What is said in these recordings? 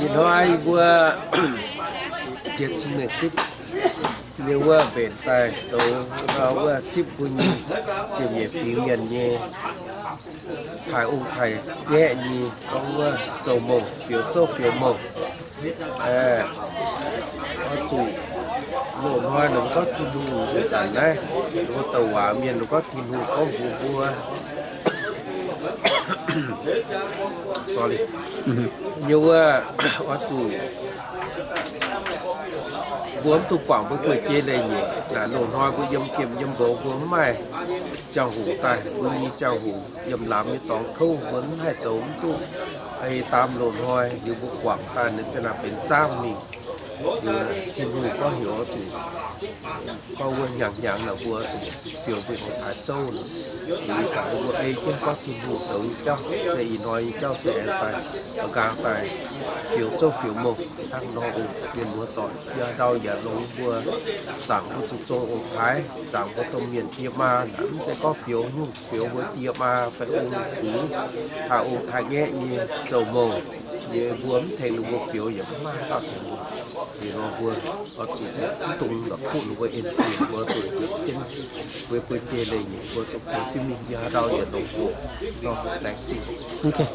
Ih hnoi yie mbuo jiex cing-mengh zipv nyei wuov mbenc daaih zoux wuov sipv mbuo nyei ziepc nyeic fingx mienh nyei taaih ong taaih ngaeqv nyei gorngv wuov zoux mouh, fioux zouv fioux mouh. Oix zuqc loz-hnoi longc gorngv Tin-Hungh nzuonx zanc naaiv, mbuo douc waac mienh longc gorngv Tin-Hungh gorngv mbuox mbuo, sorry, nyei wuov, oix zuqc mbuo mv dungx guangc mbuo buoz-jei leiz-nyeic. Naaic loz-hnoi mbuo yiem gemh yiem nqox, mbuo mv maaih ziangh hoc daaih, mbuo nyei ziangh hoc yiem lamz nyei dorngx kouv, mbuo mv haih zoux, mv duqv ei daam loz-hnoi. Liuz mbuo guangc daaih ninh za'naaic benx zaamv mingh. Liuz Tin-Hungh gorngv heuc oix zuqc gorngv wuov hnyangx-hnyangx naaic mbuo zuqc fioux mbuo ong-taaix zouv. Liuz ih zanc mbuo ei jienv gorngv Tin-Hungh zoux nyei jauv, se ih hnoi nyei jauv se aengx daaih, nqaang daaih fioux zouv fioux mouh hnangv nor oc. Mienh muoz-doic, yie ndau yaac longx mbuo zaangc mbuo zuqc zong ong-taaix, zaangc mbuo domh mienh die maa naaic, mv zeiz gorngv fioux nyungc, fioux mbuo die maa fai ong-gux, taaih ong-taaix ngaeqv nyei zoux mouh, yie mbuo mv tengx ninh mbuo fioux yaac mv maaih dauh tengx mbuo. Liuz nor mbuo oix zuqc mv dungx la'kuqv ninh mbuo en zingh, mbuo zuqc nduqc jienv mbuo buoz-jei leiz-nyeic, mbuo zuqc fioux jienv mingh. Yie ndau yaac longx oc. Nor laengz zingh. Okay,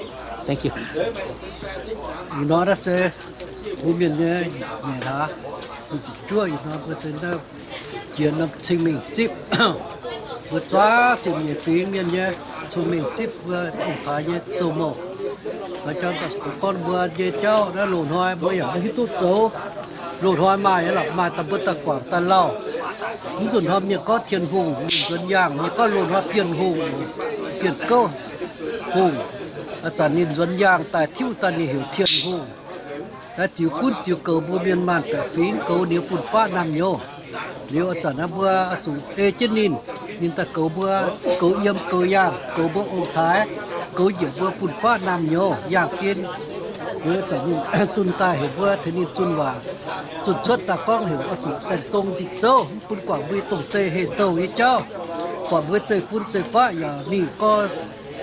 thank you. Ih hnoi naaiv se mbuo mienh nyei nyeic hlaax, ziepc juov. Ih hnoi mbuo se naaiv jiex norm cing-mengh zipv. Mbuo zuangx ziepc nyeic fingx mienh nyei cing-mengh zipv mbuo ong-taaix nyei zoux mouh. Maaih jauv daaih gorngv mbuo nyei jauv naaiv loz-hnoi mbuo yaac mv hiuv duqv zoux. Loz-hnoi maaih nyei lorqc, maaih daaih mbuo daaih guangc daaih lauh. Mv nzunc hnoi mienh gorngv Tin-Hungh ninh nzuonx yaangh, mienh gorngv loz-hnoi Bienh Hungh, Bienh Gouv Hungh. Ih zanc ninh nzuonx yaangh daaih tiuv daaih ninh heuc Tin-Hungh. Naaiv ziux gunv ziux goux mbuo mienh maanh baeqc fingx, goux ninh fun-faqv naamh nyouz. Liuz ih zanc naaiv mbuo oix zuqc ei jienv ninh, ninh daaih goux mbuo, goux yiem goux yaangh, goux mbuo ong-taaix, goux njiec mbuo fun-faqv naamh nyouz yaangh gen. Liuz ih zanc ninh zunh daaih heuc mbuo tengx ninh zunh waac, zunh cuotv daaih gorngv heuc oix zuqc saeng-zong nzipc zouv, mv bun guangc mbuo nyei dongh zeiv heh douh nyei jauv, guangc mbuo zeiv-fun zeiv-faqv yaac mingh gorx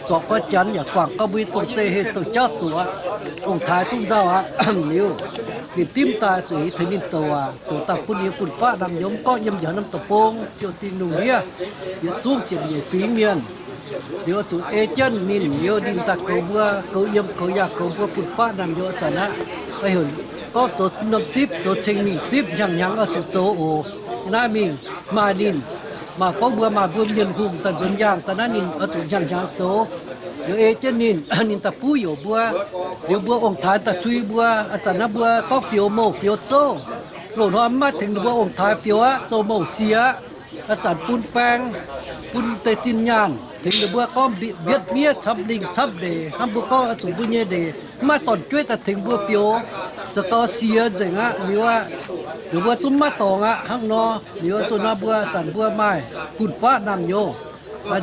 zorc gorx janx yaac guangc gau mbuo nyei dongh zeiv heh douh jauv zuqc aqv. Ong-taaix zungv nzauh aqv. Liuz ninh dimv daaih zuqc tengx ninh douc waac, douc daaih bun ninh fun-faqv naamh nyouz mv gorngv yiem njang norm deic-bung, Ziouv Tin-Hungh ndiev, yietc zungv ziepc nyeic fingx mienh. Liuz oix zuqc ei jienv ninh, liuz ninh daaih goux mbuo, goux yiem goux yaangh, goux mbuo fun-faqv naamh nyouz ih zanc aqv. Heuc gorngv zoux norm zipv, zoux ceng mingh zipv, hnyangx-hnyangx oix zuqc zoux oc. Naaiv mingh maaih ninh, maaih gorngv mbuo maaih mbuo mienh hungh daaih nzuonx yaangh daaih naaiv ninh oix zuqc hnyangx-hnyangx zoux. Liuz ei jienv ninh, ninh daaih buv youc mbuo. Liuz mbuo ong-taaix daaih sui mbuo. Ih zanc naaiv mbuo gorngv fioux mouh fioux zouv, loz-hnoi mv maaih tengx ninh mbuo ong-taaix fioux aqv, zoux mouh sie aqv. Ih zanc bun baeng, bun deix zinh nyaanh tengx ninh mbuo gorngv mbietv miev camv lingh camv ndeic hnangv mbuo gorngv oix zuqc mbuo nyei ndeic mv maaih dorn-jueiv daaih tengx mbuo fioux, za'gengh sie nzengc aqv. Liuz aqv, ninh mbuo zungv maiv dorngx aqv hnangv nor. Liuz zuqc nor mbuo ih zanc mbuo maaih fun-faqv naamh nyouz.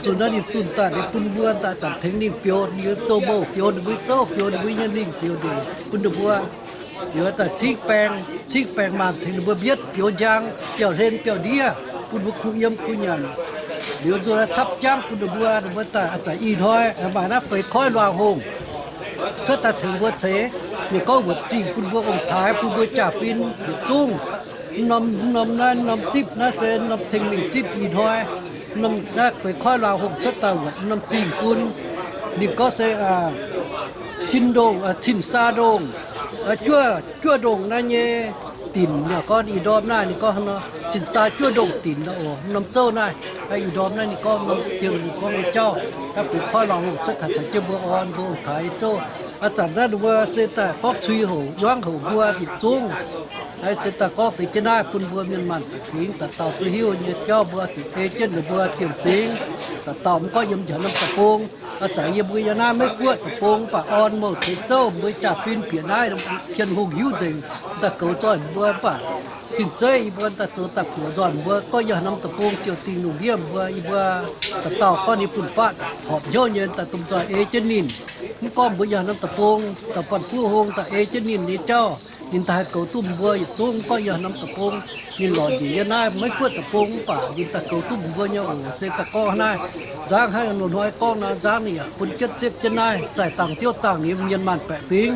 Zuqc nor ninh zunh daaih ninh bun mbuo daaih zanc tengx ninh fioux, ninh zoux mouh fioux ninh mbuo zouv, fioux ninh mbuo nyei lingh fioux ndeic bun ninh mbuo. Liuz daaih cingv baeng, cingv baeng maanh tengx ninh mbuo mbietv fioux njang, biauv-hlen biauv-ndiev bun mbuo kuh yiem kuh nyanc. Liuz nzuonx capv jangv bun ninh mbuo, ninh mbuo daaih zanc ih hnoi maaih naaiv feix koiv luangh hungh cuotv daaih tengx mbuo ceix. Ninh gorngv wuonc zingh bun mbuo ong-taaix, bun mbuo jaa-fin yietc zungv. Norm, norm naaiv, norm zipv naaiv se norm ceng mingh zipv ih hnoi. Norm naaiv feix koiv luangh hungh cuotv daaih wuonc norm zingh bun. Ninh gorngv se cin ndongh, cin saa ndongh, juov, juov ndongh naaiv nyei dinc. Ninh gorngv ih ndorm naaiv ninh gorngv cin saa juov ndongh dinc oc. Norm zouv naaiv, ih ndorm naaiv ninh gorngv norm diuh ninh gorngv nyei jauv, naaiv feix koiv luangh hungh cuotv taux caux jienv mbuo orn mbuo ong-taaix zouv. Ih zanc naaiv ninh mbuo se daaih gorngv cui houc, yuangv houc mbuo yietc zungv. Naaiv se daaih gorngv deix jienv naaiv bun mbuo mienh maanh baeqc fingx dauh dauh zuqc hiuv nyei jauv mbuo zuqc ei jienv ninh mbuo zien singx. Dauh dauh mv gorngv yiem njang norm deic-bung, ih zanc yie mbuo yiem naaiv Meiv Guoqv deic-bung mv baac orn mouh ceix zouv, mbuo jaa-fin bieqc naaiv Tin-Hungh hiuv nzengc. Daaih goux nzoih mbuo mv baac zinh zeiv yie mbuo daaih zoux daaih buoqc nzoih mbuo gorngv yiem norm deic-bung Ziouv Tin-Hungh ndiev mbuo, yie mbuo dauh dauh gorngv ninh fun-faqv horpc hnyouv nyei daaih domh nzoih ei jienv ninh. Mv gorngv mbuo yiem norm deic-bung daaih fun-faqv hungh daaih ei jienv ninh nyei jauv, ninh daaih haih goux duqv mbuo yietc zungv. Mv gorngv yiem norm deic-bung, ninh lorz njiec yiem naaiv Meiv Guoqv deic-bung mv baac ninh daaih goux duqv mbuo nyei oc. Se daaih gorngv naaiv nzangv hnangv loz-hnoi gorngv nor, nzangv ninh yaac bun jienv zipv jienv naaiv zaih dangh ziouv dangh ninh mienh maanh baeqc fingx.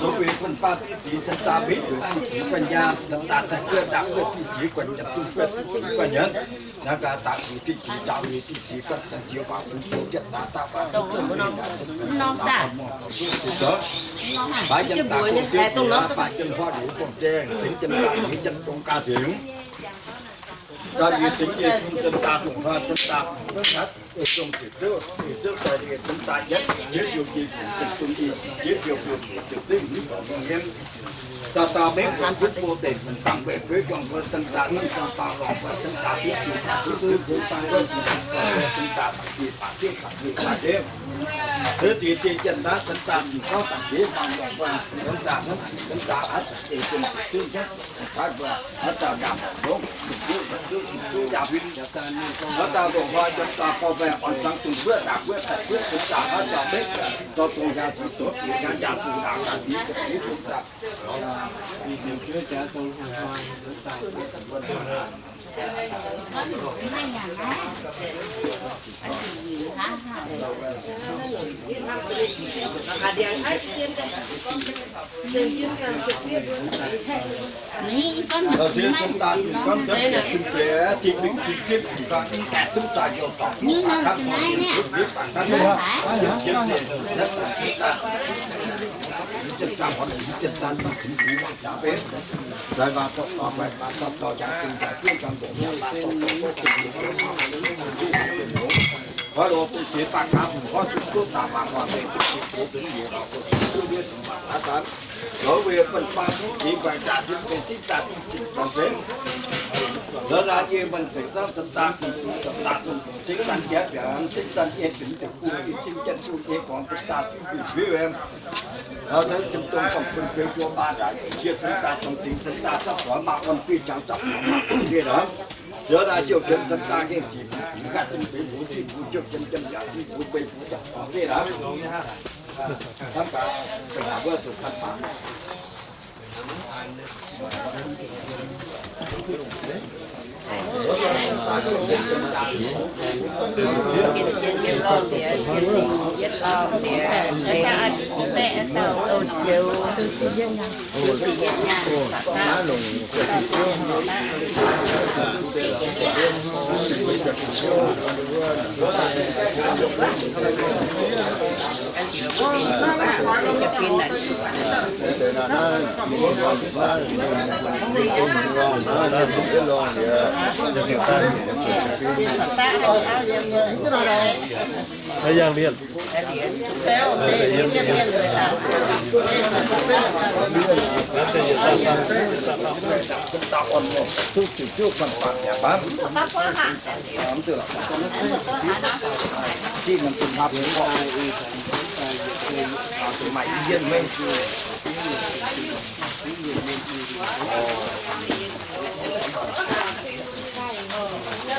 Zoux bun baac diqv diqv cen daaih mingh gu'nyuoz diqv diqv guanh nyaanh, daaih daaih guoqv daaih guoqv diqv diqv guanh nyanc, diqv diqv guanh nyanc. Naaiv gaax daaih diqv diqv jauv diqv diqv guanh nyanc jienv baac bun zoux jienv daaih daaih baac baaix jienv daaih gong-jeiv, baaix jienv horv liuz gong-jeiv, tengx jienv daaih tengx jienv dongh gaax nzengc. Daaih liuz tengx jienv jienv daaih dongh hnoi jienv daaih dongh ziepc zouv, ziepc zouv daaih liuz jienv daaih yietv, yietv liuz jiex ziepc zung, yietv liuz ziepc zung, ziepc zung, Daaih daaih maiv buatc kuv bou deic-bung dangh mbuo beuv juang mbuo daaih daaih mv daaih daaih lorngh mbuo daaih daaih duqv jiex daaih duqv jiex daaih duqv jiex daaih duqv jiex daaih duqv jiex daaih duqv jiex daaih duqv jiex daaih duqv. Heuc jiex jiex jienv naaiv daaih daaih mingh gorngv daaih jiex daaih lorngh mbuo daaih daaih daaih aqv daaih jiex jienv duqv jiex daaih mbuo daaih daaih longc duqv duqv duqv jaax huin. Daaih daaih longc hnoi jienv daaih gorngv mbuo oix dangx dungz mbuo daaih mbuo daaih mbuo daaih daaih maiv dorh dongh jaax zuqc zoux jiex jaax jaax zuqc laangz daaih jiex jiex daaih Lorz naaiv yie mbuo zengc zangv daaih daaih daaih dongh cingv daaih jiex biaux cingv daaih yie benx deic-bung yie cingv jienv bung yie gorngv daaih daaih fingx fingx fingx. Lorz zengc zinh dongh gorngv bun beu juov baac daaih yie zengc daaih dongh cingv zinh daaih zaqc gorx maaih orn fingx jangx zaqc gorx maaih orn fingx lorqc. Ziouc daaih ziouc jienv zinh daaih gengh jiex ganh zinh benx mbuo zinh mbuo ziouc jienv jienv yaac zinh mbuo benx mbuo zaqc gorx fingx lorqc. Hnamv gaax, mbuo zuqc ganh baac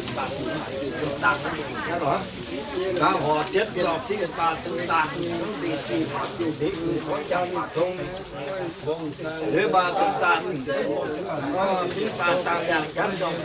zinh mbaatv dungz daaih, dungz daaih, gaax horc jienv dorh zinh mbaatv dungz daaih, dungz dingc dingh horc jienv dingc, gorngv jaa ninh tong, leiz mbaatv dungz daaih, zinh mbaatv daaih yangh jangv ndorm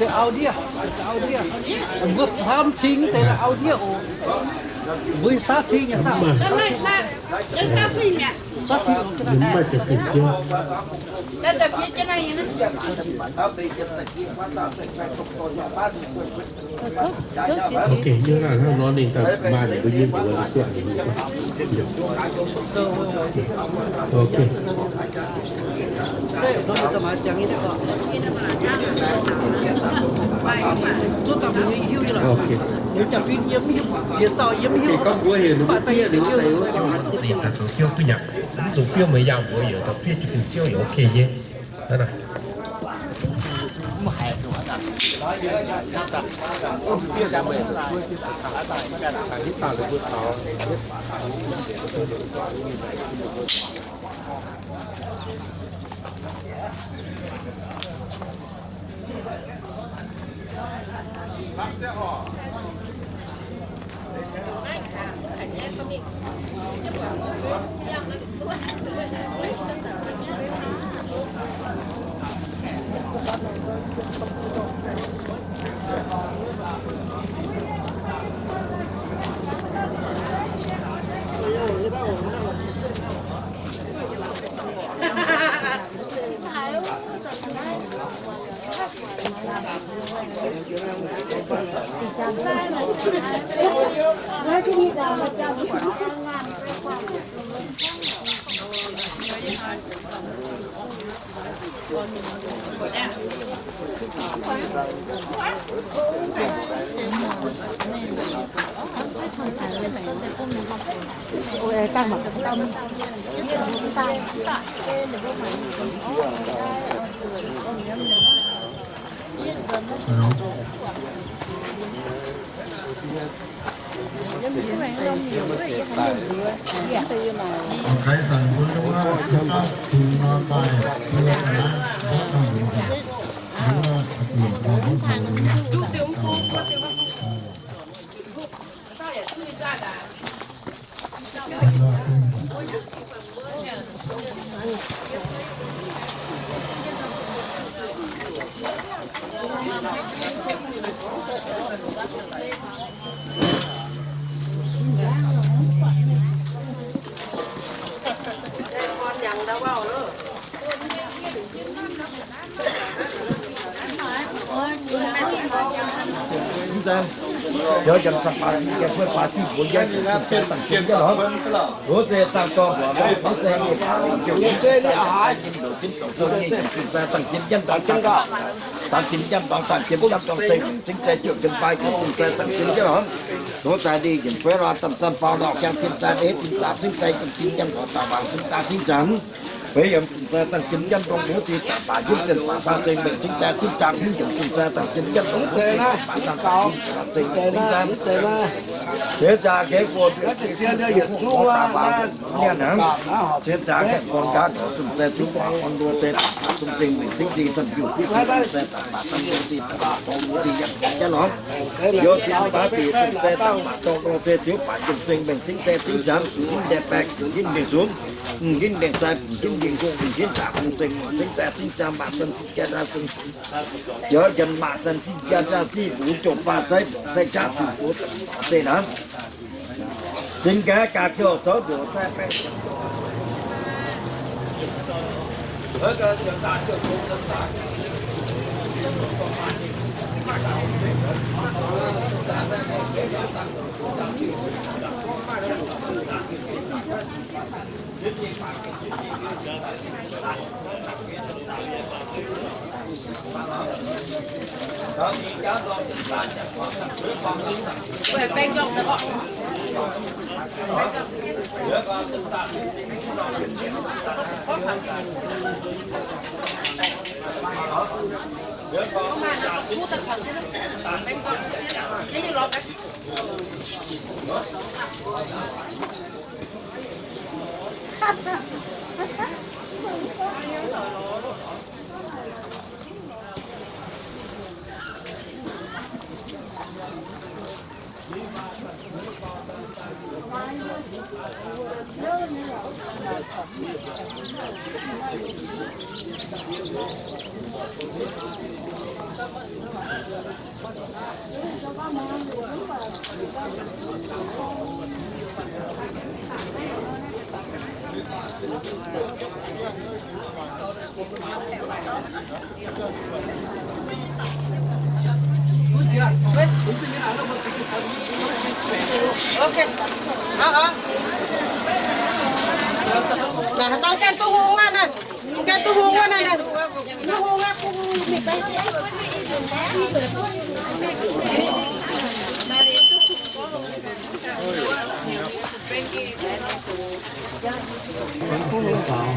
Deix auv-ndiev, auv-ndiev, mbuo faam cing deix auv-ndiev oc. Mbuo nyei saauv cing nyei saauv. Saauv cing oc. Ok, yiem naaiv hnangv nor ninh daaih maaih mbuo nyei mbuox guangc. Ok. Ok. Ninh daaih zoux ziouv duqv nyanc. Mv zuqc fiev meih yaangh mbuox yoc, daaih fiev jienv fin-ziouv yaac ok nyei. Naaiv dangh gaengh duqv hungh aqv naaiv. Gaengh duqv hungh aqv naaiv. Duqv hungh aqv, duqv hungh aqv.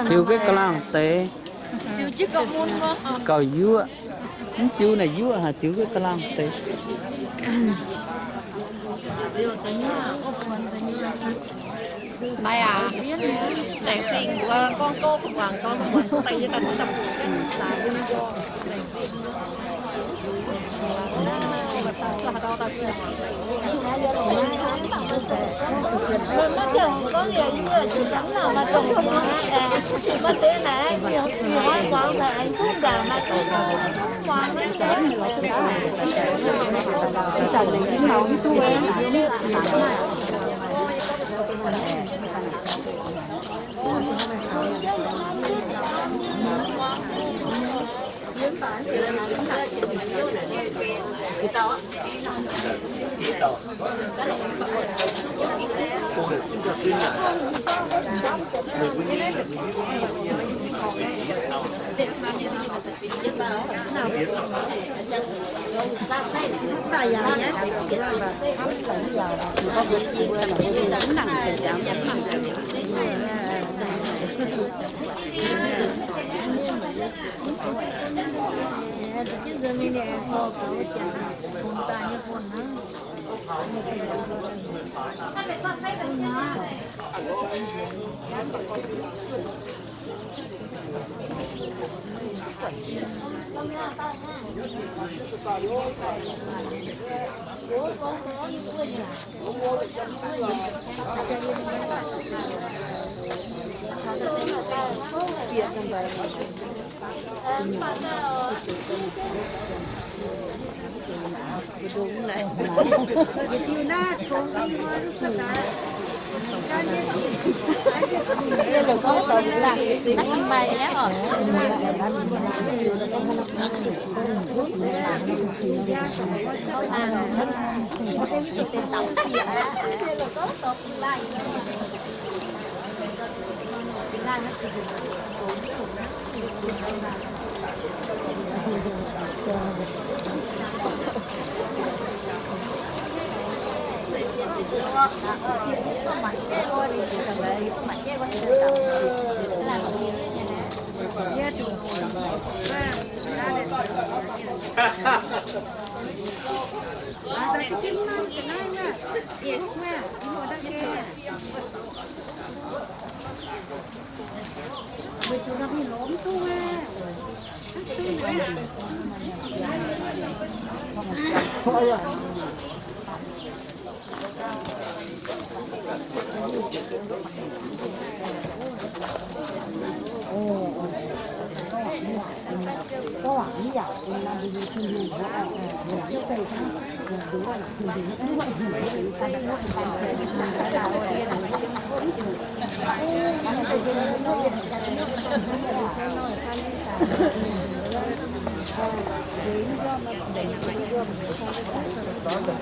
Ziux ga'laangh deix. Gauh yuoqv. Mv ziux naaic yuoqv haic, ziux ga'laangh deix.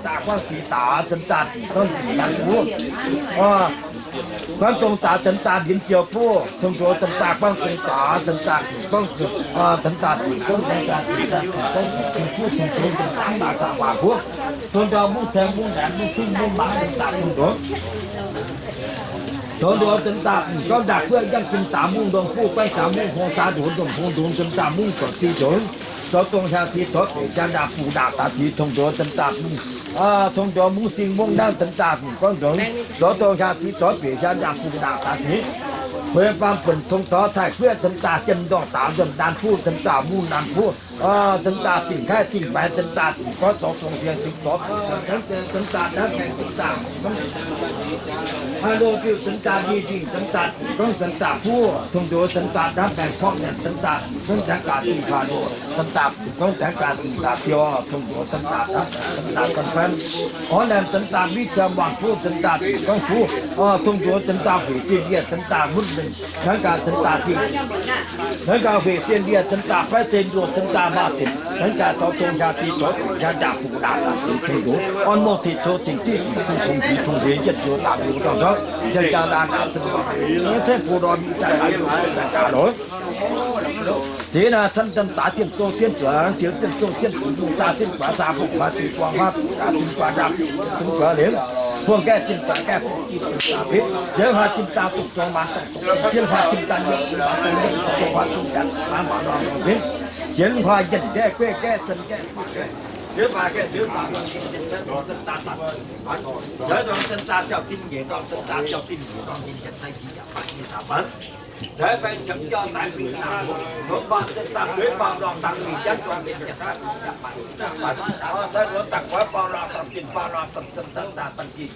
Daaih guangv sic daaih, daaih daaih guangv sic daaih buov. Guangv dongh daaih, daaih daaih ndinx ziouc buov. Tong nduov daaih daaih guangv dongh daaih, daaih daaih guangv, daaih daaih guangv, daaih daaih guangv, daaih daaih guangv, daaih daaih daaih waac buov. Tong nduov mungv ceng mungv laengz mungv zungv mungv maanc daaih daaih tong nduov. Tong nduov daaih daaih guangv daaih guoqv yangh zinh daaih mungv ndongh buv guaengv daaih mungv hong saa ndongx ndongh hong ndongx daaih daaih mungv zorc zinh ndongx. Zoux dongh hiaang zinh zorc bieqc jaa ndaangc buv ndaangc daaih zinh tong nduov daaih daaih mungv. Tong nduov mungv zinh mungv naaiv daaih daaih guangv ndongx. Zoux dongh hiaang zinh zorc bieqc jaa ndaangc buv ndaangc daaih zinh. Kuinx baamh buonc tong dorc taaih guoqv daaih daaih jiem ndorngh daaih nzuonx ndaanx buv daaih daaih mungv ndaanx buv. Daaih daaih zinh kaiv zinh maix daaih daaih guangv zoux dongh hiaang zinh zorc bieqc jaa ndaangc daaih daaih mungv. Haaix nor diuh daaih daaih njiec zinh daaih daaih guangv daaih daaih buov. Tong nduov daaih daaih ndaamv baengc porv nyanc daaih daaih guangv daaih daaih zinh haaix nor daaih daaih guangv daaih daaih zinh daaih siou. Tong nduov daaih daaih ndaamv daaih guangv fan. Orv laengh daaih daaih mbiv jaa muangx buv daaih daaih guangv buv. Tong nduov daaih daaih hueic zinh yie daaih daaih mutv mengh hnangv gaax daaih daaih zinh. Hnangv gaax hueic zinh yie daaih daaih faiv zinh nduoh daaih daaih maaih zinh. Hnangv gaax zoux dongh hiaang zinh zorc bieqc jaa ndaangc buv ndaangc daaih zinh tong nduov. Orn mongh tengx coux cingx zinh cingx zinh tong diex yietv nduov laangc nduov ndorngh ndorngh. Jaa jaa laanh laanh zinh, ceng buv ndorm mingh jaa jaa yungh jaa jaa lorz. Ziex naaiv camv camv daaih zinh zouv zinh zuangx, ziex zinh zouv zinh zuangx, zinh daaih zinh guaax, zaah buv guaax, zinh buangh huaav buv daaih zinh guaax ndaamv, zinh guaax liemh, buangh gaeqv zinh guaax gaeqv, buv zinh zinh daaih betv, ziex huaax zinh daaih duqv zorngx maanc dongh, ziex huaax zinh daaih nyuoqc maanc dongh, ziex huaax zinh daaih maanc maanc ndorm ndorm betv, ziex huaax njien gaeqv gueiv gaeqv zinh gaeqv, ziex huaax gaeqv ziex huaax ndorm zinh zinh zinh ndorm zinh daaih zinh, ziex ndorm zinh daaih jauv zinh nyeic ndorm zinh daaih jauv zinh nyeic ndorm zinh yietc cai zinh yaac maanc zinh daaih maanc. Zeix baeng camv jauv daaih mingh daaih, longc mbaanh zinh daaih dueiv baaux lorngh dangx mingh janv ndorm zinh yietc cai zinh yaac maanc zinh daaih maanc. Cai luonx daaih goix baaux lorngh dangx zinh baaux lorngh dangx zinh daaih daaih dangx zinh.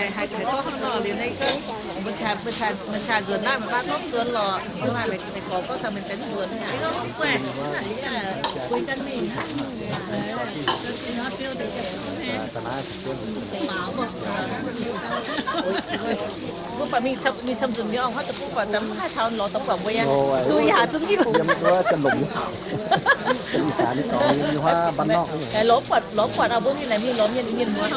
Haiz haiz gorngv hnangv nor liuz naaiv gorngv, mbuo caa, mbuo caa, mbuo caa nzuonx naaiv, mbuo baav gorngv nzuonx lorqc, mbuo maaih meih gorx gorngv taux meih cengx nzuonx. Mbuo baac mingh camv, mingh camv nzunc nyei orqc, hnangv deix mbuo baac mv haih taux lorz dongh guangc mbuo yaac duqv yaac zungv hiuv. Lorz buatc, lorz buatc aqv, mbuo mingh naaic mingh lorz mienh, mienh muoz.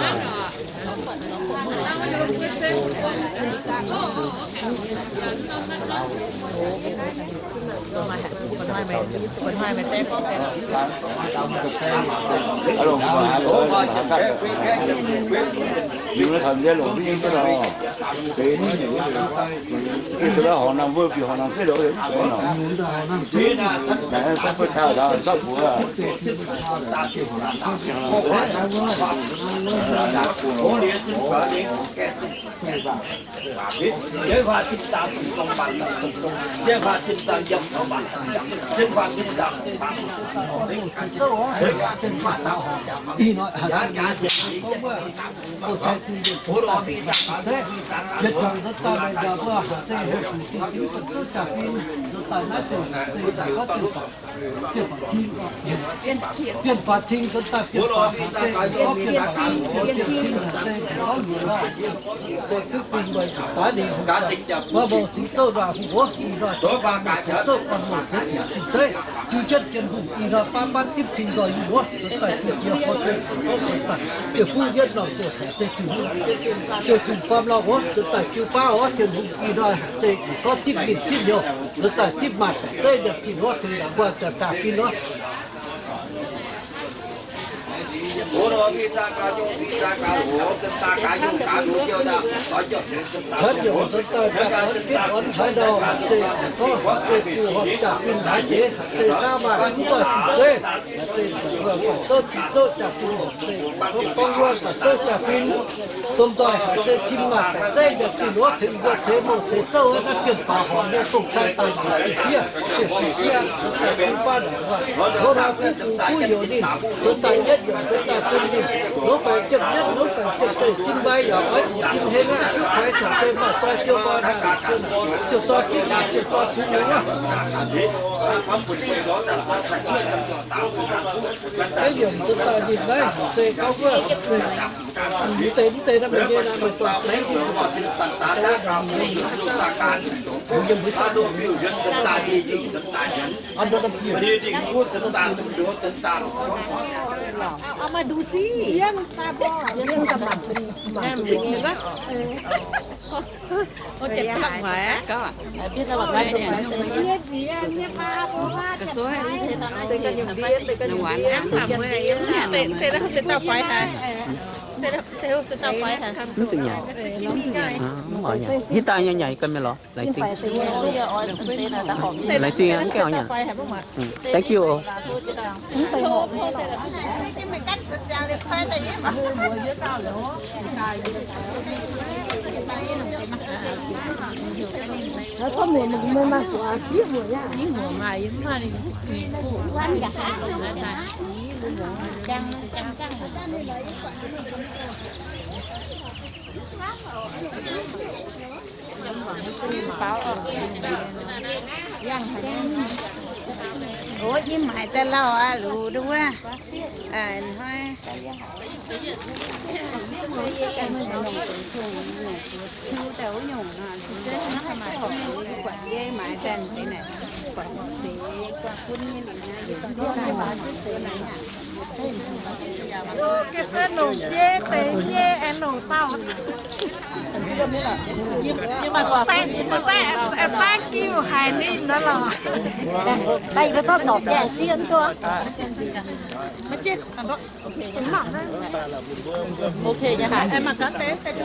Biên Hòa Cing nzuonx daaih Biên Hòa Haaix Zeiv, Biên Hòa Cing, Biên Cing Haaix Zeiv, Biên Hòa Luoqc Lauh, Zeiv Kuv Bing Mbuo Daaih Lingh, Mbuo Mouc Singx Zouv Nduaah Hungh wuov, ih hnoi Mouc Singx Zouv Guanh Mouc Ceix Bieqc Cing Zeiv, Jiu Jienv Jien Hungh ih hnoi baav baav dipv cing nzoih yie wuov, nzuonx daaih Jiu Jiex Horh Zeiv, nzuonx daaih Ziouv Kuv Yietv Lauh Ziouv Haaix Zeiv Tin Hungh, Ziouv Tin Faam Lauh wuov, nzuonx daaih Jiu Baav wuov, Tin Hungh ih hnoi Haaix Zeiv gorngv zipv mingh zipv liouh, nzuonx daaih zipv maaih Haaix Zeiv nyanc zinh wuov, tengx ndaangc mbuo jaax-jaax fih wuov. Cuotv yaac nzuonx daaih daaih orn bietv orn haaix ndau, Haaix Zeiv gorngv Haaix Zeiv buh horpc jaax fih haaix jiex, Haaix Zeiv saav maaih mv nzoih zinh zeiv, Haaix Zeiv buatc wuov buatc zouv zinh zouv jaax fih, Haaix Zeiv gorngv wuov buatc zouv jaax fih, domh nzoih Haaix Zeiv tin maaih Haaix Zeiv nyanc zinh wuov, tengx mbuo ceix mouc ceix zouv naaiv Biên Hòa Horngh nyei domh cai daaih njiec sih zieqv, njiec sih zieqv, bun baav nor, hoz hnoi kuv kuv youz ninh, nzuonx daaih yietv youz nzuonx daaih bun ninh, longc baengc jiem yietv, longc baengc jiem zeiv, sin mbai yaac oix zuqc sin heng aqv, kuv kuaix corc zeiv maaih zoi siou nqoi naaic, siou zoi gitv naaic, siou zoi kungx longx aqv. Yietv youz nzuonx daaih ninh naaiv se gorngv wuov, mv deix mv deix naaiv meih nyei naaiv meih dorh, yiem mbuo saav, an nor, เอา เอามาดูสิ โอเค ครับ หาย ก็ กระซวย หวาน น้ำ ผัก เว้ย เนี่ย เตะ เตะ เตะ เตะ ไฟ ค่ะ เตะ เตะ เตะ ไฟ ค่ะ Mv zuqc nyanc. Aa, mv oix nyanc. Hitv daaih nyei nyanc ganh mienh lorz. Laengz zingh. Laengz zingh aqv, mv gaengh oix nyanc. Thank you. Ov, yie maaiz daaih lauh aqv, luc duqv wuov. Hnoi yie ganh longc dongh tongx, tiuv daaih wuov nyungc nor, yie maaiz daaih deix naaic, buatc deix guangc bun nyei liuz nor, yie ganh longc daaih maaiz deix naaic. Ga'sie longc biei deix nyei aengx longc dauh. Thank you haic ninh nor lorqc. Daaih yie mbuo zorqv zorpc jiex zieqv duqv. Ok, ya haic, mangc gaax deix, deix.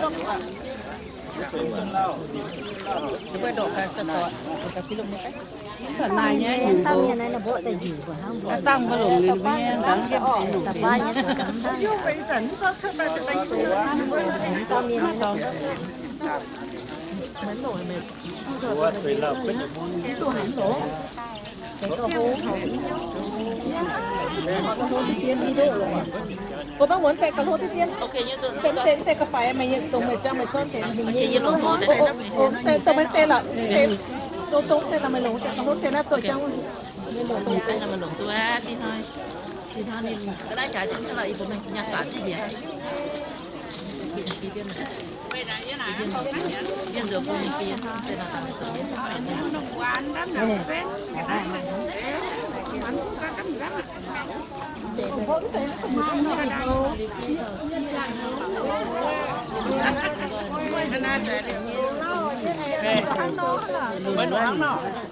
Ủa, bác muốn tệ cà rốt tiếp tiên. Tệ, tệ, tệ cà phái mày nhận tổng mày cho mày cho tệ hình như. Ủa, tệ, tao mới tệ là tệ, tao, tao tệ là mày lồng tệ cà rốt tệ nát tội chăng. Mày lồng tệ là mày lồng tôi á, thì thôi. Thì thôi, thì cái đó trả cho nó là ý của mình, nhặt cả chứ gì.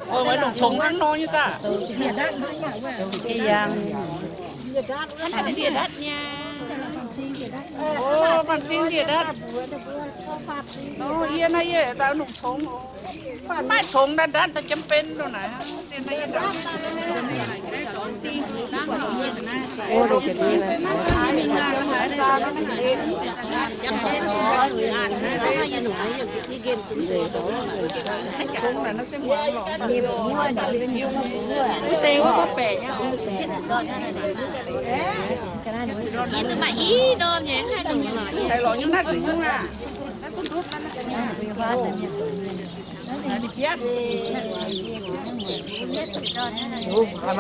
Ôi, mấy lồng sống ăn no như ta. Cái gì ăn? Ăn cái gì đắt nha. Ov, maaih zingv njiec ndatv. Nor, yie naaiv yie daaih longc congx. Maiv congx ndatv ndatv daaih jiem ben loh naaic.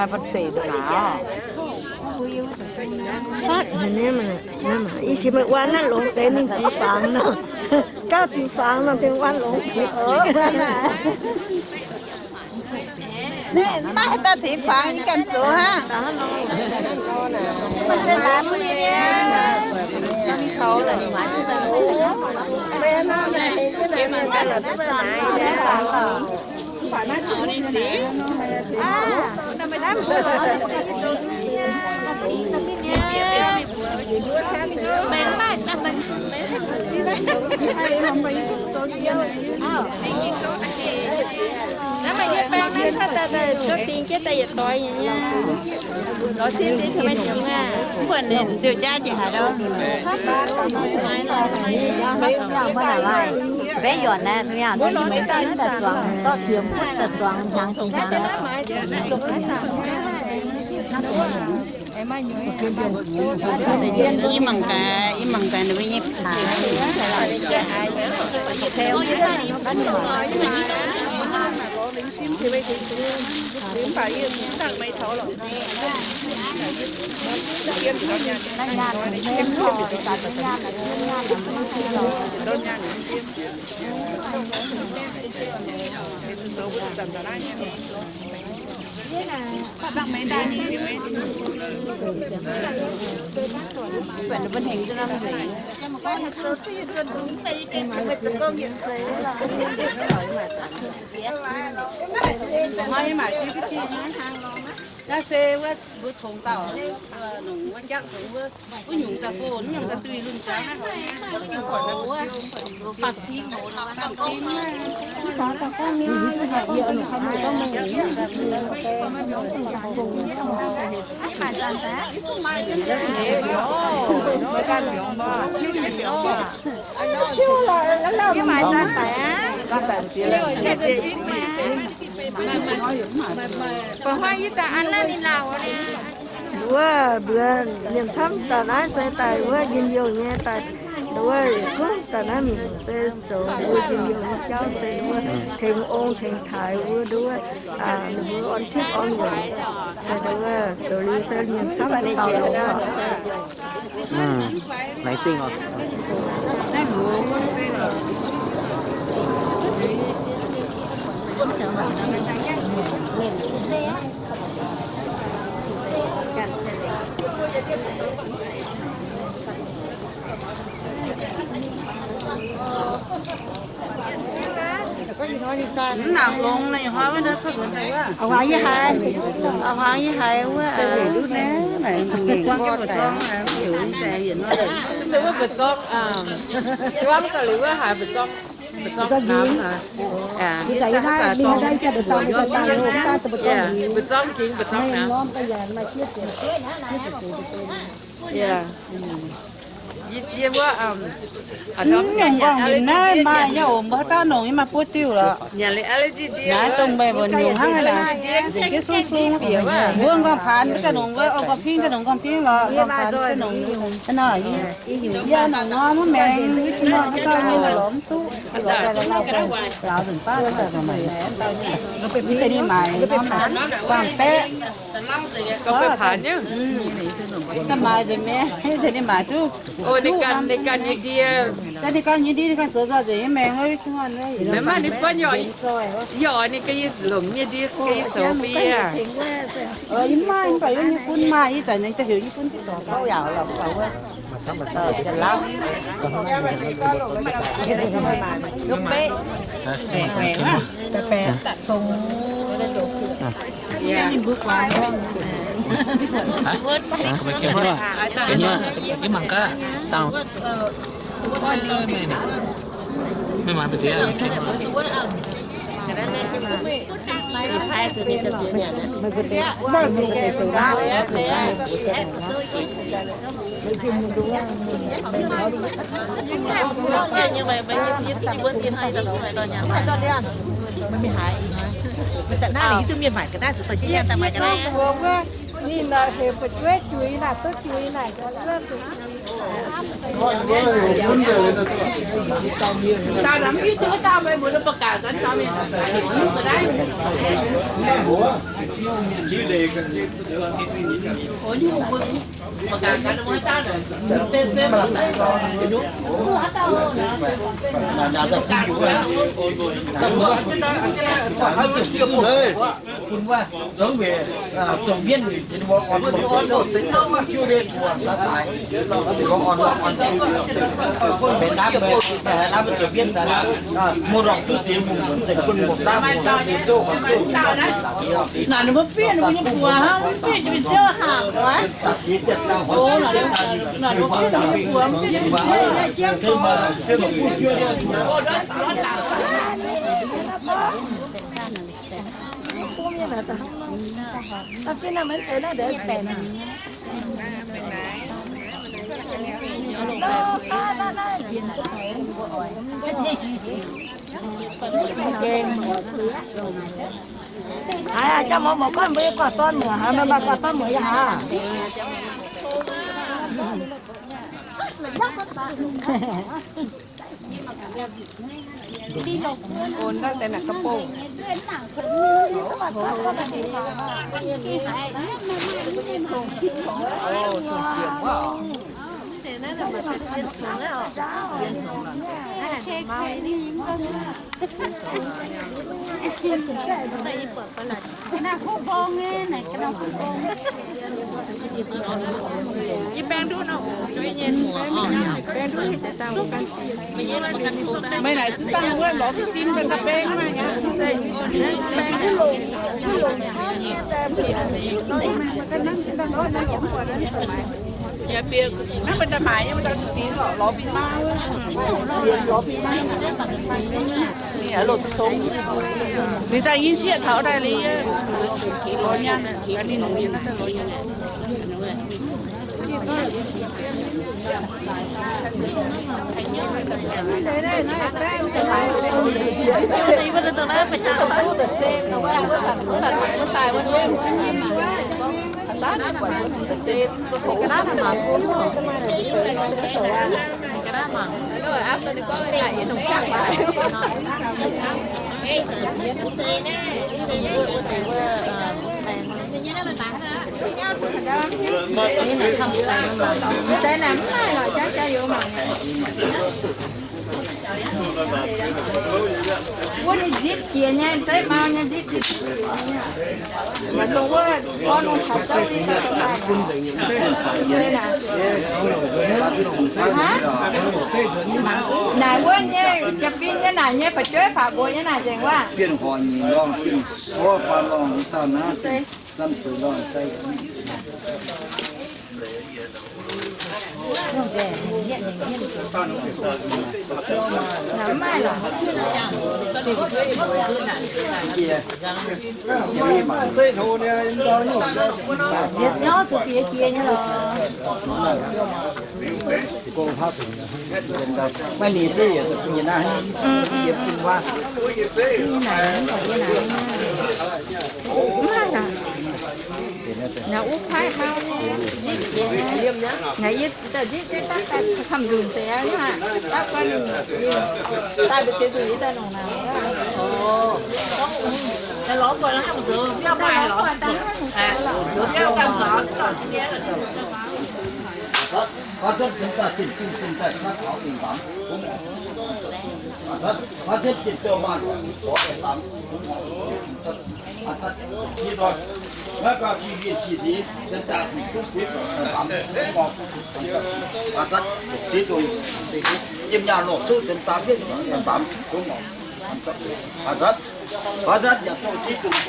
Fatv haic nyei maah. Ih hnoi meih wuov naaiv longx deix ninh ziqc fangx nor. Gauh ziqc fangx nor, tengx wuov longx ziqc. Maiv haih daaih tengx fangx, yie ganh zoux hnangv. Mbuo ninh ziouc jaav jiex haaix dauh. Mbuo yuonc naaiv, mbuo yaac daaih zuangx, dorh jiex mv daaih zuangx hnyangx jiex hnyangx. Yie mangc gaax, yie mangc gaax ninh mbuo nyei paax. Naaiv se wuov mbuo congx dauh, nongc wuov jangv congx wuov, wuov nyungc daaih fo, nyungc daaih duih lungh jangv naaiv. Wuov mbuo mienh camv daaih naaiv se daaih wuov njien-youh nyei daaih, wuov zungv daaih naaiv mingh se zoux mbuo njien-youh nyei jauv se wuov tengx ong tengx taaix wuov nduov, ninh mbuo orn tipv orn weic, se wuov zoux liuz se mienh camv daaih longx oc. Laengz zingh oc. Mv nangc longx, hnoi wuov, hnoi wuov, auv-huaang yie haiz, auv-huaang yie haiz wuov, wuov mbu'zorng, zuangx daaih liuz wuov haiz mbu'zorng, mbu'zorng namx, mbu'zorng jingx, mbu'zorng namx. Yie, yie wuov, mv nyungc nqorngv nimc naaiv maaih nyei oc, mbuo haaix dauh nongc yie maaih buo diuh lorqc. Naaiv dongh meih mbuo nyungc hnangv naaic, nzengc jienv sung-sung. Mbuo nqorngv paanx ganh nongc, mbuo ong gorngv pingv ganh nongc, nqorngv pingv lorqc, nqorngv paanx ganh nongc. Yie nongc nor mv maengx, mv zinh nor haaix dauh nyei lorqc mv duqv. Lauz nzunc baav, mv zeiz ninh maaic nor maaic guangc baeqv. Gauh maaiz nzengc mi'aqv, mv zeiz ninh maaic duqv. Ninh ganh, ninh ganh nyei ndie. Ninh ganh nyei ndie, ninh ganh zoux nzauh nzengc nyei maengx. Maaih ninh buonv, yie oix ninh ganh nyei longc nyei ndie, ganh nyei zoux bun yie. Yie maaih, mv baac yie nyei bun maaih, yie zanc nyei heuc yie bun duqv dorngx gauh yaac lorqc. Naaic ninh mbuo fiev ninh mbuo nyei buoz hnangv, mv fiev jienv mingh ziouv haangc oc. Naaic ninh mbuo fiev ninh mbuo nyei buoz, mv fiev jienv mingh ziouv haangc. Aa, jauv mouz mouz gorngv mbuo yie guaax dorn muoc haic, meih maaih guaax dorn muoc yaac haic. Ninh daaih yie sieqv taux daaih liuz, lorz nyaanh, ninh longc nyei naaiv daaih lorz nyaanh. Wuov ninh nzipc jiex nyei, mv zeiz mau nyei, nzipc jiex. Naaic dongh wuov gorngv nor taux zouv nyei. Naaic wuov nyei, jaa-fin nyei naaic nyei, fu'jueiv faaux mbuox nyei naaic nzengc wuov. Maiv ninh zeiv yietc nyei naaiv, yietc bun waac. Naaiv wuov kuaaiv hnangv, naaiv yie daaih nzipc jienv daaih, daaih kamv nzunc deix aqv, daaih mbu'ziex nzunc yie daaih nongc naaic. Yiem nyaanh lorqc coqv cien daaih mbienv yaac mbaamz, dongh mv, aa, zatv. Baac zanc yaac dongh ziv dungz,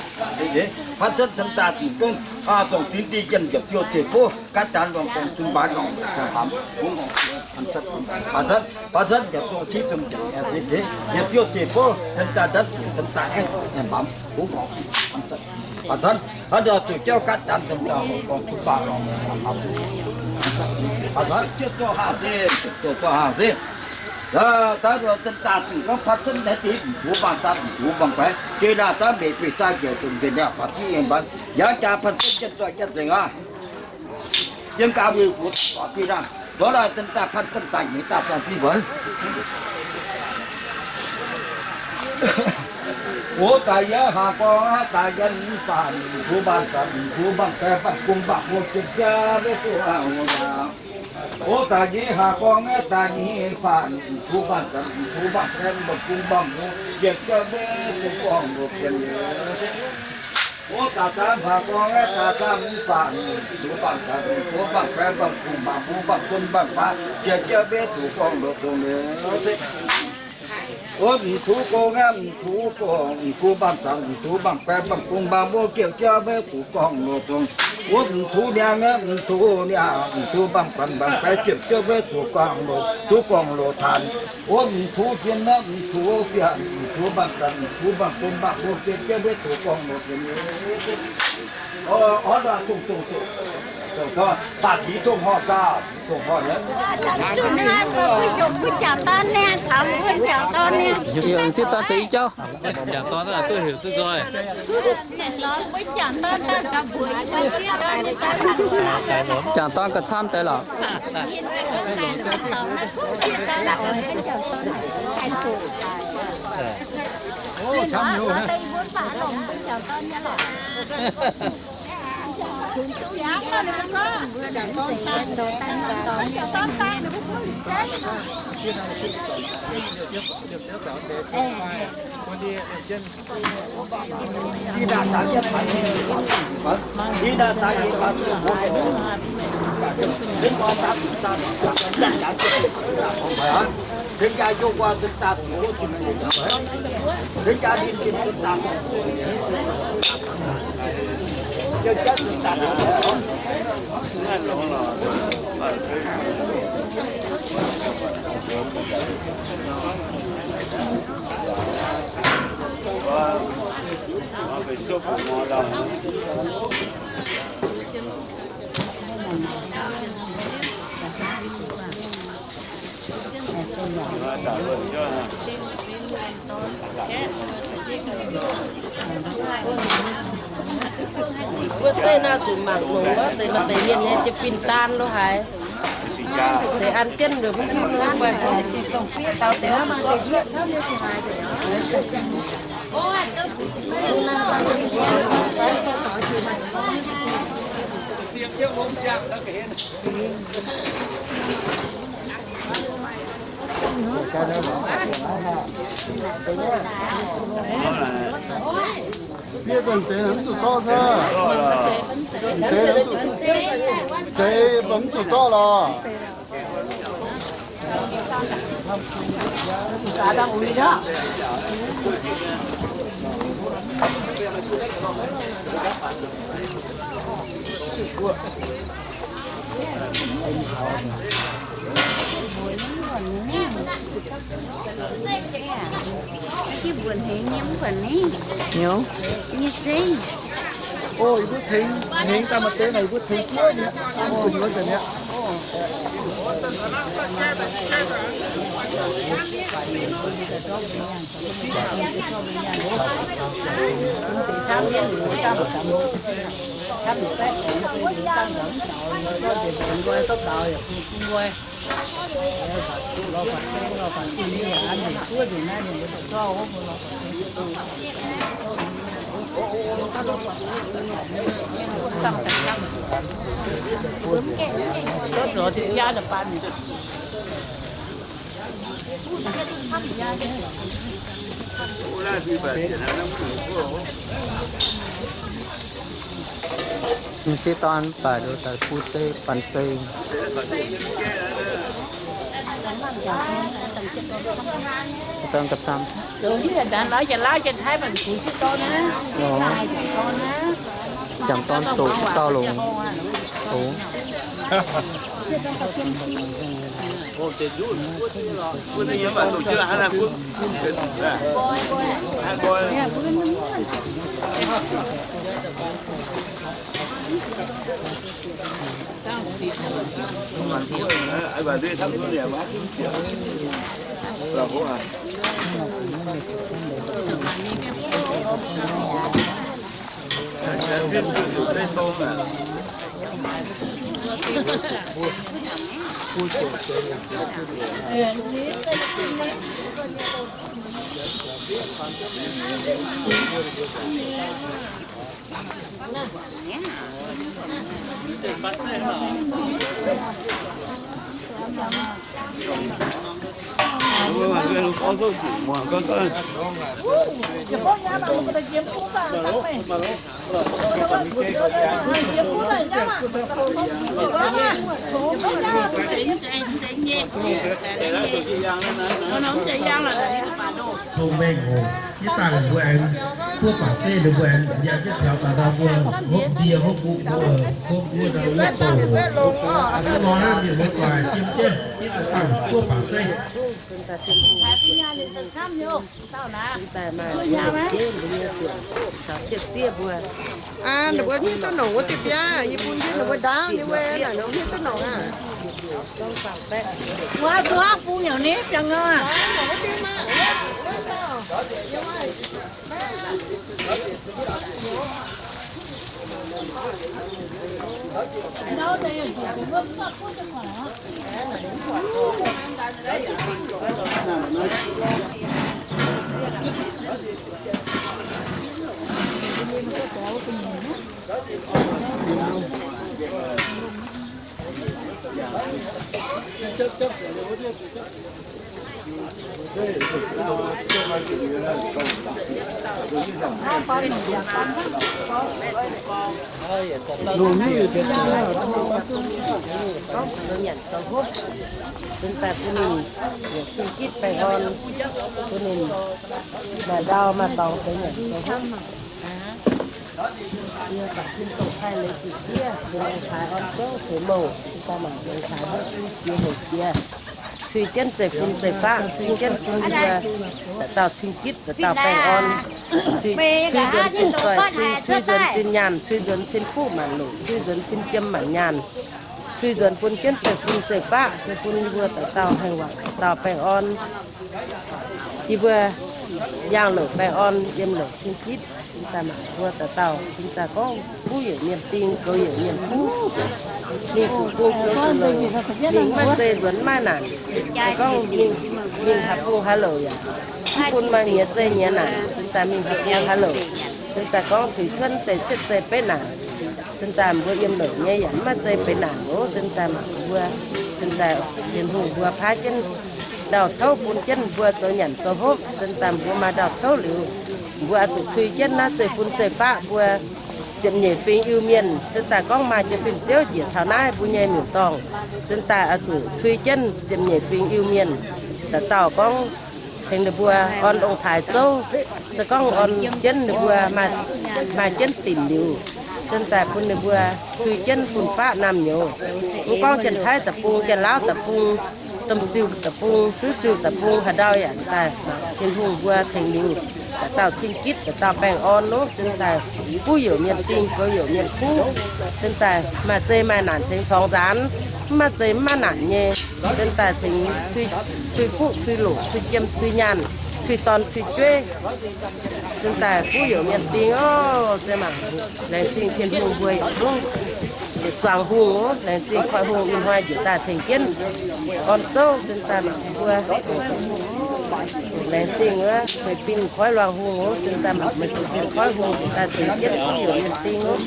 baac zanc cen daaih dungz gong, dongh dingc dieh jienh yaac ziouc zeiv bov, gaatv daanx longc dongh zunc mbaatc longc, baac zanc, baac zanc yaac dongh ziv dungz, yaac ziouc zeiv bov, cen daaih ndanv, cen daaih aengx, aengx mbaamz, baac zanc, haaix dauh zuqc jauv gaatv daanx cen daaih longc dongh zunc mbaatc longc, baac zanc jienv zorqv haangh se, jienv zorqv haangh se. Daaih cen daaih dungz gorngv patv cen naaiv deix, m'tux mbaangh zaatv, m'tux mbaangh baeqc, jiex laanh daaih mbeix beix daaih njoux dongh nzengc aqv, baac ziv nyei mbaanx, yangh jaax patv cen jienv zoih jienv nzengc aqv. Yiem gaax weic wuov dorc dieh laanh, zoux laanh cen daaih patv cen daaih nyei daaih dorh dieh mbaanx. Wuov daaih yie haaz gorngv aqv, daaih yie mv baac m'tux mbaangh zaatv, m'tux mbaangh baeqc, mbaangh gong mbaangh hlo jiex jaa maiv duqv aqv. Wuov daaih yie haaz gorngv aqv, daaih yie mv baac m'tux mbaangh zaatv, m'tux mbaangh baeqc, mbaangh gong mbaangh hlo jiex jaa maiv duqv gorngv loz-cien. Wuov daaih daaih haaz gorngv aqv, daaih daaih mv baac m'tux mbaangh zaatv, m'tux mbaangh baeqc, mbaangh gong mbaangh hlo, mbaangh gong mbaangh baeqc, jiex jaa maiv duqv gorngv loz-cien. Wuov m'tux gong aqv, m'tux gong, m'tux mbaangh zaatv, m'tux mbaangh baeqc, mbaangh gong mbaangh hlo jiex jaa maiv duqv gorngv loz-cien. Wuov m'tux niaa aqv, m'tux niaa, m'tux mbaangh zaatv, mbaangh baeqc, jiex jaa maiv duqv gorngv loz, duqv gorngv loz-taanx. Wuov m'tux jien aqv, m'tux jien, m'tux mbaangh zaatv, m'tux mbaangh gong mbaangh hlo jiex jaa maiv duqv gorngv loz-cien. Orv, dongh, dongh, dongh, dongh, daaih sic dongh horngh daaih, sic dongh horngh aqv. Yie m'sieqv dorn zeix i jauv. Jangc dorn gauh camv deix lorqc. Wuov zeiv naaiv zuqc mangc longc wuov deix maaih deix mienh nyei jiex fin daan lo haaix. Deix an jienv ndoqc mv hiuv nor. Fiev deix mv zuqc zorqv se. Deix mv zuqc, deix mv zuqc zorqv lorqc. Nyungc. O, yie mbuo tengx, tengx daaih maaih deix naaic, yie mbuo tengx duqv mi'aqv. M'sieqv dorn baeqc nduqc daaih bun zeiv, banh zeiv. Jangx dorn doqc dauh longc. Cong-mengh oc. Ih zanc mbuo aengx buov baac zeiv, ninh mbuo aengx yangh jienv taux daaih ndau mbuo hopv ndie hopv mbuo, hopv mbuo ndau wuov douz. Hnangv nor naaiv mienh muoz-doic jiem jienv, ih zanc buov baac zeiv. Aa, ninh mbuo hiuv duqv nongc wuov diuh biaav, yie bun jienv ninh mbuo ndaauv nyei wuov, naaic nongc hiuv duqv nongc aqv. Wuov, wuov bung nyei ni, biangh aqv. Gorngv zoux nyanc zoux hopv, cingx daaih bun ninh yietc cing-gitv baengh orn, bun ninh maaih ndau maaih dorngx zoux nyanc zoux hopv. Yie baac sin dongh haih leiz zuqc siev, benx ong-taaix orn zouv ceix mouh, cingx daaih mangc benx taaix mbuo jiex heuc jiex. Cui jienv zeiv-fun zeiv-faqv, cui jienv bun yie dauh dauh cing-gitv, dauh dauh baengh orn. Cui, cui nzuonx cin-doic, cui, cui nzuonx cin-nyaanh, cui nzuonx cin-fuqv maanc loc, cui nzuonx cin-jiem maanc nyaanh. Cui nzuonx bun jienv zeiv-fun zeiv-faqv, cui bun yie mbuo dauh dauh haengh wangc dauh dauh baengh orn. Yie mbuo yangh louc baengh orn, yiem louc cing-gitv, cingx daaih mangc mbuo dauh dauh, cingx daaih gorngv kuv yietc mienh ding, goux yietc mienh kuv. Mingh zuqc bung zoux zuqc louc, mingh maiv zeiz nzuonx maiv naanc. Gorngv mingh, mingh haaix bung haaix louc yaac mv bun maaih nyiex zeiz nyiex naanc, cingx daaih mingh haaix bung haaix louc, cingx daaih gorngv zuqc cuotv deix cietv zeiz beiv naanc. Cingx daaih mbuo yiem louc nyei yaac maiv zeiz benx naanc oc. Cingx daaih mangc mbuo, cingx daaih Tin-Hungh mbuo paaiv jienv ndau-touv bun jienv mbuo zoux nyanc zoux hopv. Cingx daaih mbuo maaih ndau-touv liuz, mbuo oix zuqc cui jienv naaiv zeiv-fun zeiv-faqv mbuo ziepc nyeic fingx Iu-Mienh. Cingx daaih gorngv maaih jiex fin-ziouv njiec taux naaiv mbuo nyei miuc-dorngh, cingx daaih oix zuqc cui jienv ziepc nyeic fingx Iu-Mienh. Dauh dauh gorngv tengx ninh mbuo orn ong-taaix zouv, se gorngv orn jienv ninh mbuo maaih, maaih jienv dinc liuz, cingx daaih bun ninh mbuo cui jienv fun-faqv naamh nyouz. Mv gorngv Janx-Taiv deic-bung, Janx-Laauv deic-bung, Domh-Ziuh deic-bung, Suv-Ziuh deic-bung, haaix ndau yaac daaih Tin-Hungh mbuo tengx liuz, dauh dauh cing-gitv, dauh dauh baengh orn nor, cingx daaih kuv youc mienh ding, goux youc mienh kuv. Cingx daaih maaih zeiz maaih naanc tengx torngx nzaanx, mv maaih zeiz mv maaih naanc nyei. Cingx daaih tengx cui, cui fuqv cui loc, cui jiem cui nyaanh, cui dorn cui jueiv. Cingx daaih kuv youc mienh ding oc. Se mangc, laengz zingh Tin-Hungh mbuo yietc zungv, yietc zuangx hungh oc. Laengz zingh Koiv-Hungh ih hnoi njiec daaih tengx jienv orn zouv. Cingx daaih mangc mbuo, laengz zingh wuov Kuei Bin Koiv Luangh Hungh oc. Cingx daaih mangc meih Kuei Bin Koiv Hungh njiec daaih tengx jienv kuv youc mienh ding oc.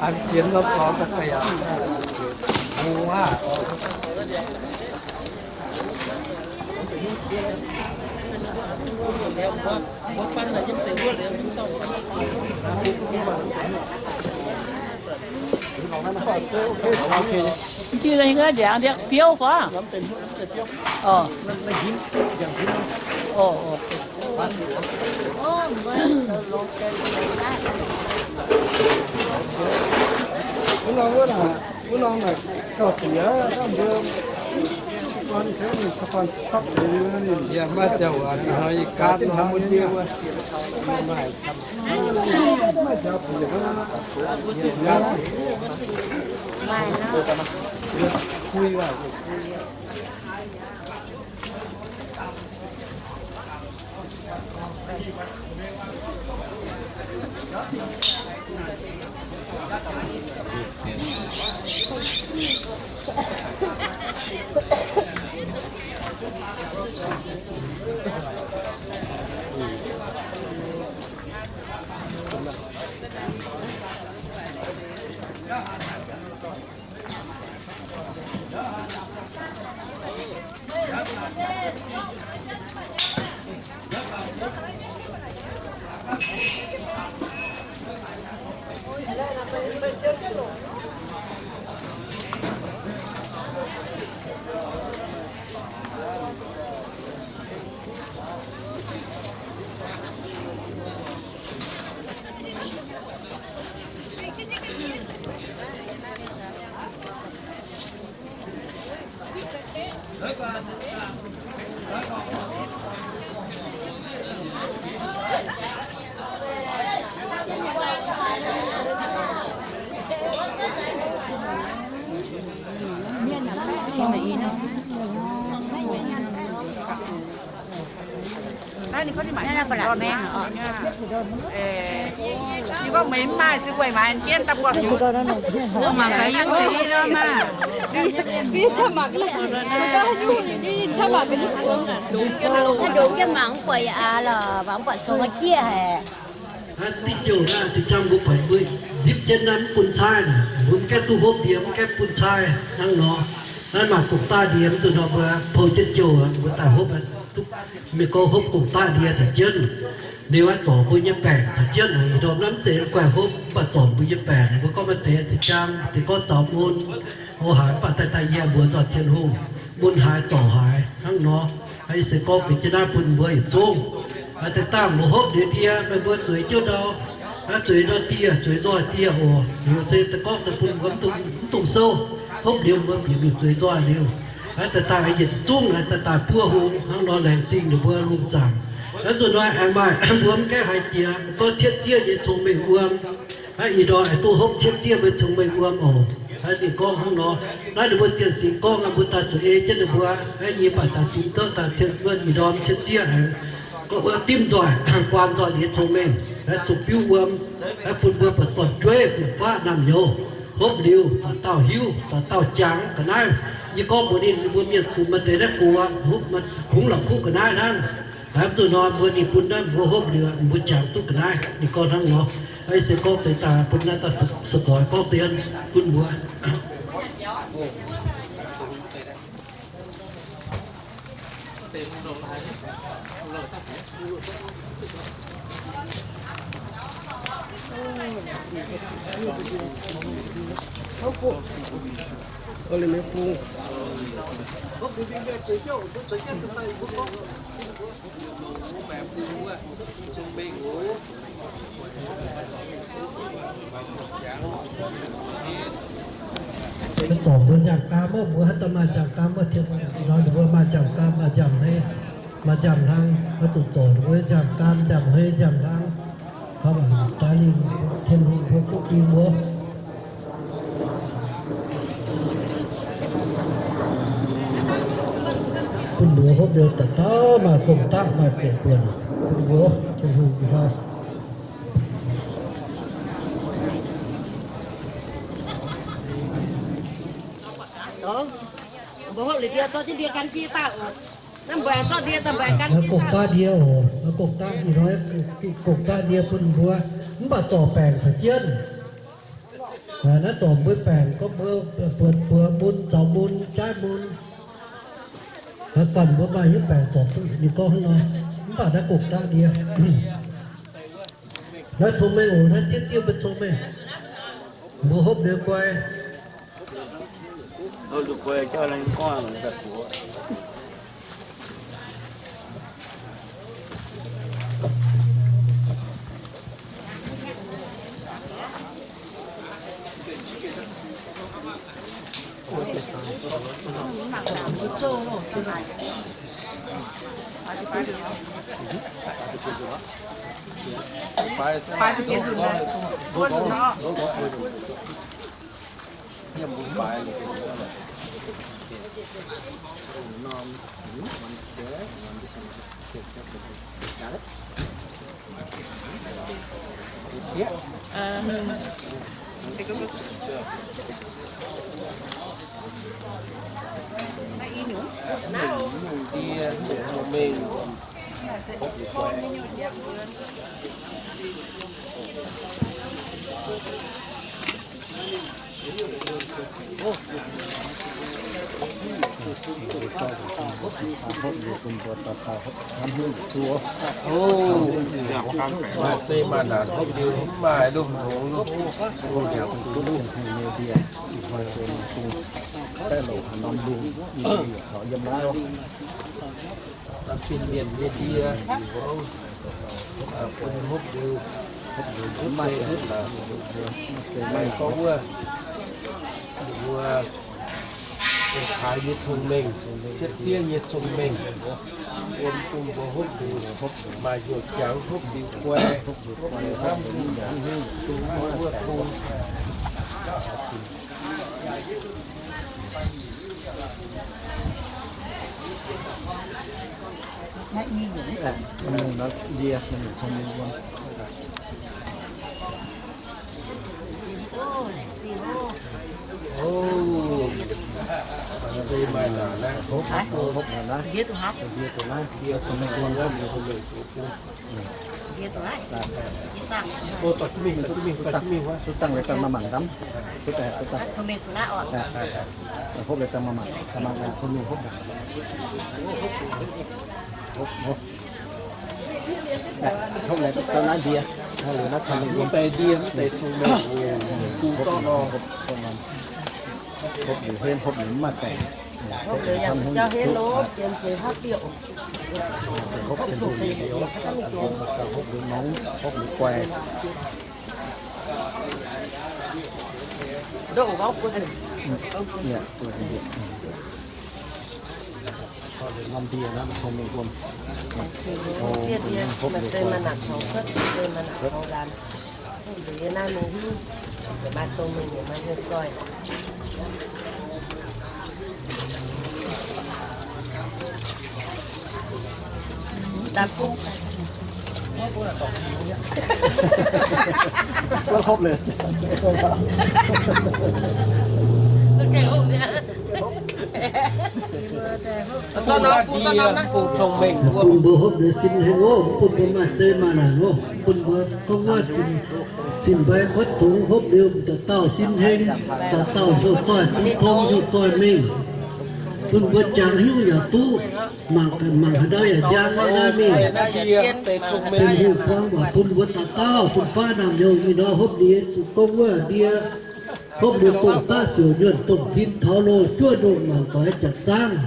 An jienv lopv zorngx da'feix aqv. Mbuo aac. Diuh njiec ndiangx biouv fai? Orv. Orv, orv. Wuov norm wuov naaic, wuov norm naaic gauh diex, mbuo Naaiv ninh gorngv ninh mangc, ninh gorngv meih mv maaih, se weic maaih jienv daaih buatc zuqc. Mangc gaax, yie mv buatc yie lorqc maah. Ndongc jienv mangc mv buatc yie aqv lorqc, mv buatc congx jieqv haic. Naaiv diuh jouh naaiv zinh hnamv mbuo buatc mbuo nzipc jienv naaiv mv bun caaiv naaic, mbuo mv gaengh duqv hopv ndie, mv gaengh bun caaiv hnangv nor. Naaiv maaih gong-daaih ndie mv zuqc nor mbuo pou jienv jouh, mbuo daaih hopv duqv mienh gorngv hopv gong-daaih ndie caux jienv. Liuz aeqv, zorc mbuo nyei baengc caux jienv. Ih ndorm naaiv mv zeiz guaih hopv, mv baac zorc mbuo nyei baengc. Mbuo gorngv maaih deix zinh hnamv deix gorngv zaux mun, o haaix mv baac daaih daaih yie mbuox zorc Tin-Hungh, mun haaix zorc haaix hnangv nor. Ih se gorngv benx jienv naaiv bun mbuo yietc zungv Deix dangh mbuo hopv liuz ndie, meih mbuo zueiz jienv ndau, zueiz ndau dieh, zueiz nzoih dieh oc. Liuz se daaih gorngv daaih bun mbuo mv dungx, mv dungx souv. Hopv liuz mbuo bieqc mingh zueiz nzoih liuz, daaih daaih yietc zungv daaih daaih buov hung hnangv nor, laengz zingh ninh mbuo lungh zaangc. Naaiv nzunc hnoi aengx maaih mbuo mv gaengh haiz jiex, gorngv cietv zieqv nyei cong-mengh wuom. Naaiv ih ndorm aengx duqv hopv cietv zieqv mbuo cong-mengh wuom oc. Naaiv ninh gorngv hnangv nor, naaiv ninh mbuo zienh singx gorngv, mbuo daaih zuqc ei jienv ninh mbuo. Naaiv yie baac daaih dimv duqv daaih tien wuov ih ndorm cietv zieqv aengx gorngv wuov dimv nzoih, guaan nzoih nyei cong-mengh, naaiv zuqc biuv wuom, naaiv bun mbuo buatc dorn-jueiv fun-faqv naamh nyouz hopv liuz, dauh dauh hiuv, dauh dauh jangx ga'naaiv. Yie gorngv mbuox ninh, ninh mbuo mienh kungx maaih deix naaiv gox, kungx la'kuqv ga'naaiv hnangv. Naaiv nzunc hnoi mbuo ninh bun naaiv mbuo hopv liuz, mbuo jangx duqv ga'naaiv. Ninh gorngv hnangv nor. Naaiv se gorngv deix daaih bun naaiv dauh se gorx gorngv deix bun mbuo. Mbuo zorc mbuo nziaamv-gaam wuov, mbuo haaix dauh maaih nziaamv-gaam wuov, tien nor ninh mbuo maaih nziaamv-gaam, maaih nziaamv-hei, maaih nziaamv-hlang, oix zuqc zorc ninh mbuo nziaamv-gaam, nziaamv-hei, nziaamv-hlang. Daaih lingh Tin-Hungh mbuo duqv ding mbuo. Bun mbuo hopv liuz daaih dauh maaih gong-daqv maaih ziepc buonc. Bun mbuo Tin-Hungh ih hnoi. Mbuo hopv liuz ndie zorqv jienv ndie gan jienv daaih oc. Naaiv mbuo zorqv ndie daaih mbuo gan jienv daaih. Gong-daqv ndie oc, gong-daqv ih hnoi, gong-daqv ndie bun mbuo, mv baac zorc baengc caux jienv. Naaiv zorc mbuo baengc, gorngv mbuo buonc buoz mun, zaux mun, jaaiv mun. Naaiv baac mbuo maaih hnyouv baengc zorc duqv, ninh gorngv hnangv nor. Mv baac naaiv gong-daqv ndie. Naaiv cong-mengh oc, naaiv zieqv zieqv mbuo cong-mengh. Mbuo hopv liuz guai. Maaih zei maaih naanc hopv liuz mv maaih lungh hngongx. Fin-mienh nyei ndie, bun hopv liuz, hopv liuz mv maaih, maaih gorngv wuov, mbuo haaix nyei cong-mengh, cietv zieqv nyei cong-mengh, wuom bun mbuo hopv liuz, maaih hnyouv jangx hopv liuz guai, hopv liuz hnamv, bun mbuo wuov kungx. Hopv liuz dangh maaih mangc, hopv liuz dangh naaiv ndie, hopv liuz naaiv cong-mengh, mv deix ndie, mv deix cong-mengh, hopv liuz hopv liuz mv maaih baengc. Hopv liuz yaac jauv henv lov, dien zuiz haav diuh. Hopv liuz nongx, hopv liuz guai. Norm ndie naaiv cong-mengh wuom. Hopv liuz guai. Hopv liuz. Bun mbuo hopv liuz sin hengh oc. Bun mbuo maaih zei maaih naanc oc. Bun mbuo gorngv wuov sin, sin mbaix buotv zungx hopv liuz dauh dauh sin hengh, dauh dauh hnyouv zoih, zungv tong hnyouv zoih mingh. Bun mbuo jangx hnyouv yaac duqv, mangc, mangc haaix ndau yaac njang naaiv mingh. Tin-Hungh buang waac bun mbuo dauh dauh, bun faav naamh nyouz ih hnoi hopv liuz zuqc gorngv wuov ndie, hopv liuz dongh daav siouc nyuonh dongh tin taux loh juov ndongh mangc doix jaax zaangv.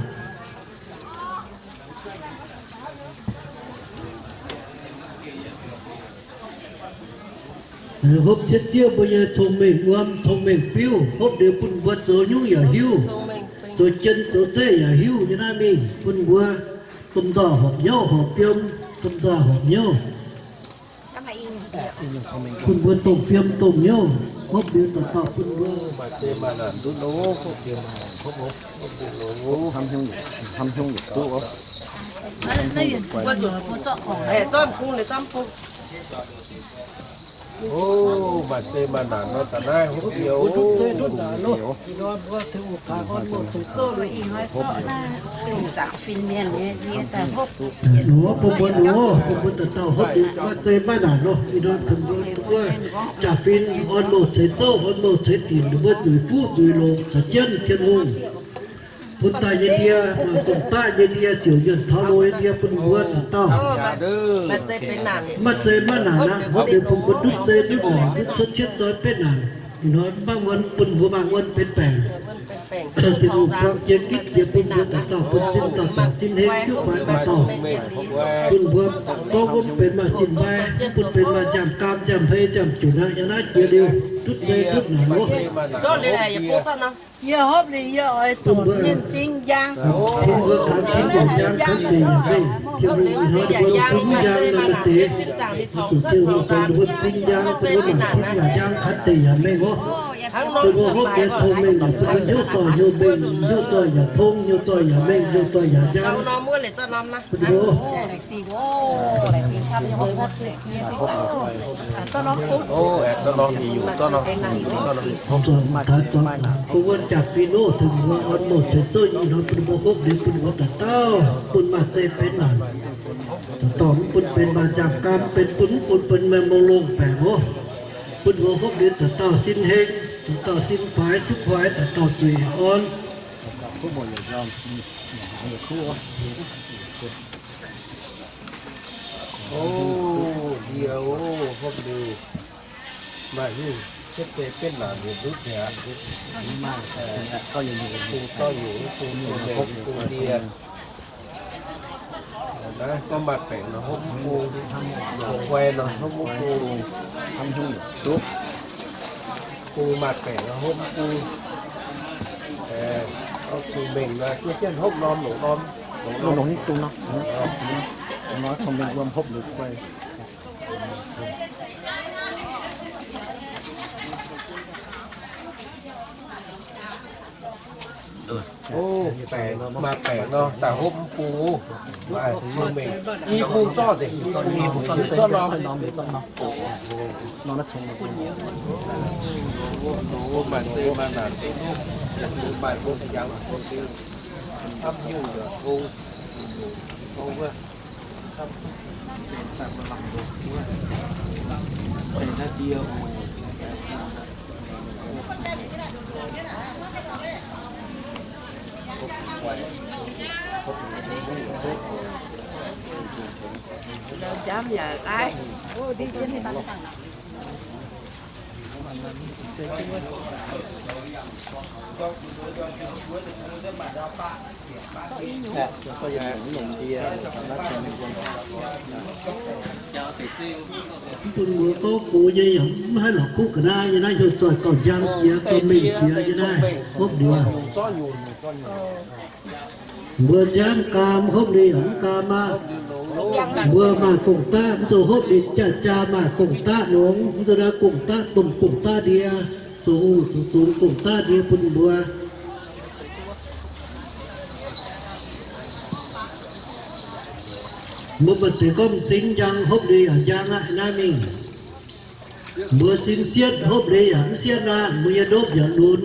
Hopv cietv zieqv mbuo nyei cong-mengh wuom, cong-mengh biuv, hopv liuz bun mbuo zoux nyungc yaac hiuv, zoux jien zoux zeiv yaac hiuv nyei naaiv mingh, bun mbuo domh nzoih horpc hnyouv horpc fiem, domh nzoih horpc hnyouv. Bun mbuo dongh fiem dongh hnyouv, hopv liuz dauh dauh bun mbuo. Hnamv hnyouv yietc duqv oc. O, maaih zei maaih naanc nor, da'naaiv hopv liuz. Nor bun mbuo, nor bun mbuo dauh dauh hopv liuz maaih zei maaih naanc nor, ih hnoi bun mbuo jaa-fin orn mouh ceix zouv, orn mouh ceix dinc, ninh mbuo nzueic fuqv nzueic longx caux jienv Tin-Hungh. Bun daaih nyei ndie, maaih dongh daav nyei ndie, siouc nyuonh taux loh nyei ndie bun mbuo dauh dauh. Maaih zei maaih naanc aqv, hopv liuz bun mbuo ndutv zei ndutv naanc, ndutv cuotv cietv zoi betv naanc. Ih hnoi mv baac wuonh bun mbuo maaih wuonh benx baengc. Tin-Hungh buang jiex gitv jiex bun mbuo dauh dauh, bun sin dauh dauh sin hengh juqv guaax dauh dauh. Bun mbuo gorngv wuov benx maaih sin mbai, bun benx maaih nziaamv-gaam, nziaamv-hei, nziaamv-junc aqv. Yiem naaiv jiex liuz ndutv zei ndutv naanc oc. Yie hopv liuz yie oix zuqc mienh zingh njang. Bun mbuo kangx zingh yaac njang, kangx deic yaac mengh. Tin-Hungh ih hnoi mbuo zingh njang naaiv maaih deix, zuqc Tin-Hungh bun mbuo zingh njang, bun mbuo mangc zingh yaac njang, kangx deic yaac mengh oc. Bun mbuo hopv liuz cong-mengh yaac bun mbuo hnyouv zoih hnyouv mengh, hnyouv zoih yaac tong, hnyouv zoih yaax mengh, hnyouv zoih yaac njang. Bun mbuo Zoux taaix zoux daaih bun wuov jaa-fin oc, tengx mbuo orn mouh ceix zouv ih hnoi bun mbuo hopv liuz bun mbuo dauh dauh bun maaih zei benx naanc. Dauh dauh mv bun benx maaih nziaamv-gaam, benx bun mv bun benx maaih mouh longh baengc oc. Bun mbuo hopv liuz dauh dauh sin hengh, dauh dauh sin faix duqv faix, dauh dauh zueiz orn. O, ndie o, hopv liuz maaih hungh cietv zei betv naanc nyei ndutv mi'aqv. Bung zorqv nyungc, bung bung mengh, bung ndie. Naaiv gorngv maaih baengc nor hopv mv bung, guai nor hopv mv bung, bung maaih baengc nor hopv mv bung. Gorngv cong-mengh nor, jienv jienv hopv norm longc norm, longc norm nyei dung nor. Nor cong-mengh wuom hopv liuz guai. O, baengc, maaih baengc nor, daaih hopv mv bung. Maaih cong-mengh, i bung zorqv nzengc, i bung zorqv norm. Maaih zei maaih naanc, maaih bung jangx, hnamv hnyouv yaac tong, tong wuov. Njaaux nziaamv yaac daaih. Mv bun mbuo gorngv gox nyei yaac mv haih lorz kuv ga'naaiv nyei naaiv, heuc zoih gauh njang jiex, gauh mengh jiex nyei naaiv, hopv mbuo. Mbuo nziaamv gaam hopv ninh yaac mv gaam aqv. Mbuo maaih gong-daqv, mv zuqc hopv ninh jaa-jaa maaih gong-daqv nongx, mv zuqc naaiv gong-daqv domh gong-daqv ndie, zoux hungh zoux zungx gong-daqv ndie bun mbuo. Mbuo maaih deix gorngv m'zing njang hopv ninh yaac njang aqv naaiv mingh. Mbuo sin sietv hopv ninh yaac mv sietv aqv. Mbuo nyei ndopv yaac lunx,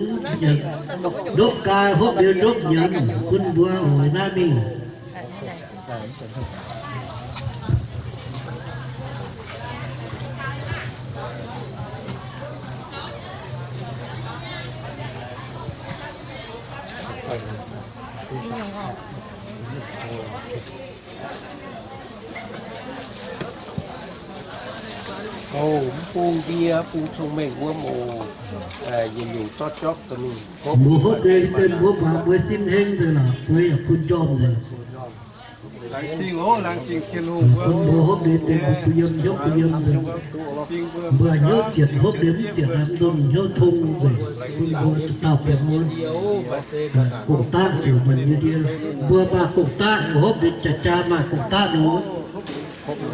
ndopv gaa hopv ninh ndopv nyanc bun mbuo oix naaiv mingh. Oc, mv bung ndie bung cong-mengh wuom oc. Yietc nyungc zorqv jopv daaih mingh. Mbuo hopv deix deix mbuo baac mbuo sin heng deix lorqc, mbuo yaac bun njormh deix. Bun mbuo hopv deix deix mbuo yiem hnyouv bun yiem deix. Mbuo hnyouv zietc hopv deix mv zietc aqv, nzunc hnyouv tong nzengc. Bun mbuo dauh dauh biaux wuov gong-daqv siouc nyanc nyei ndie. Mbuo maaih gong-daqv, mbuo hopv deix jaa-jaa maaih gong-daqv nor,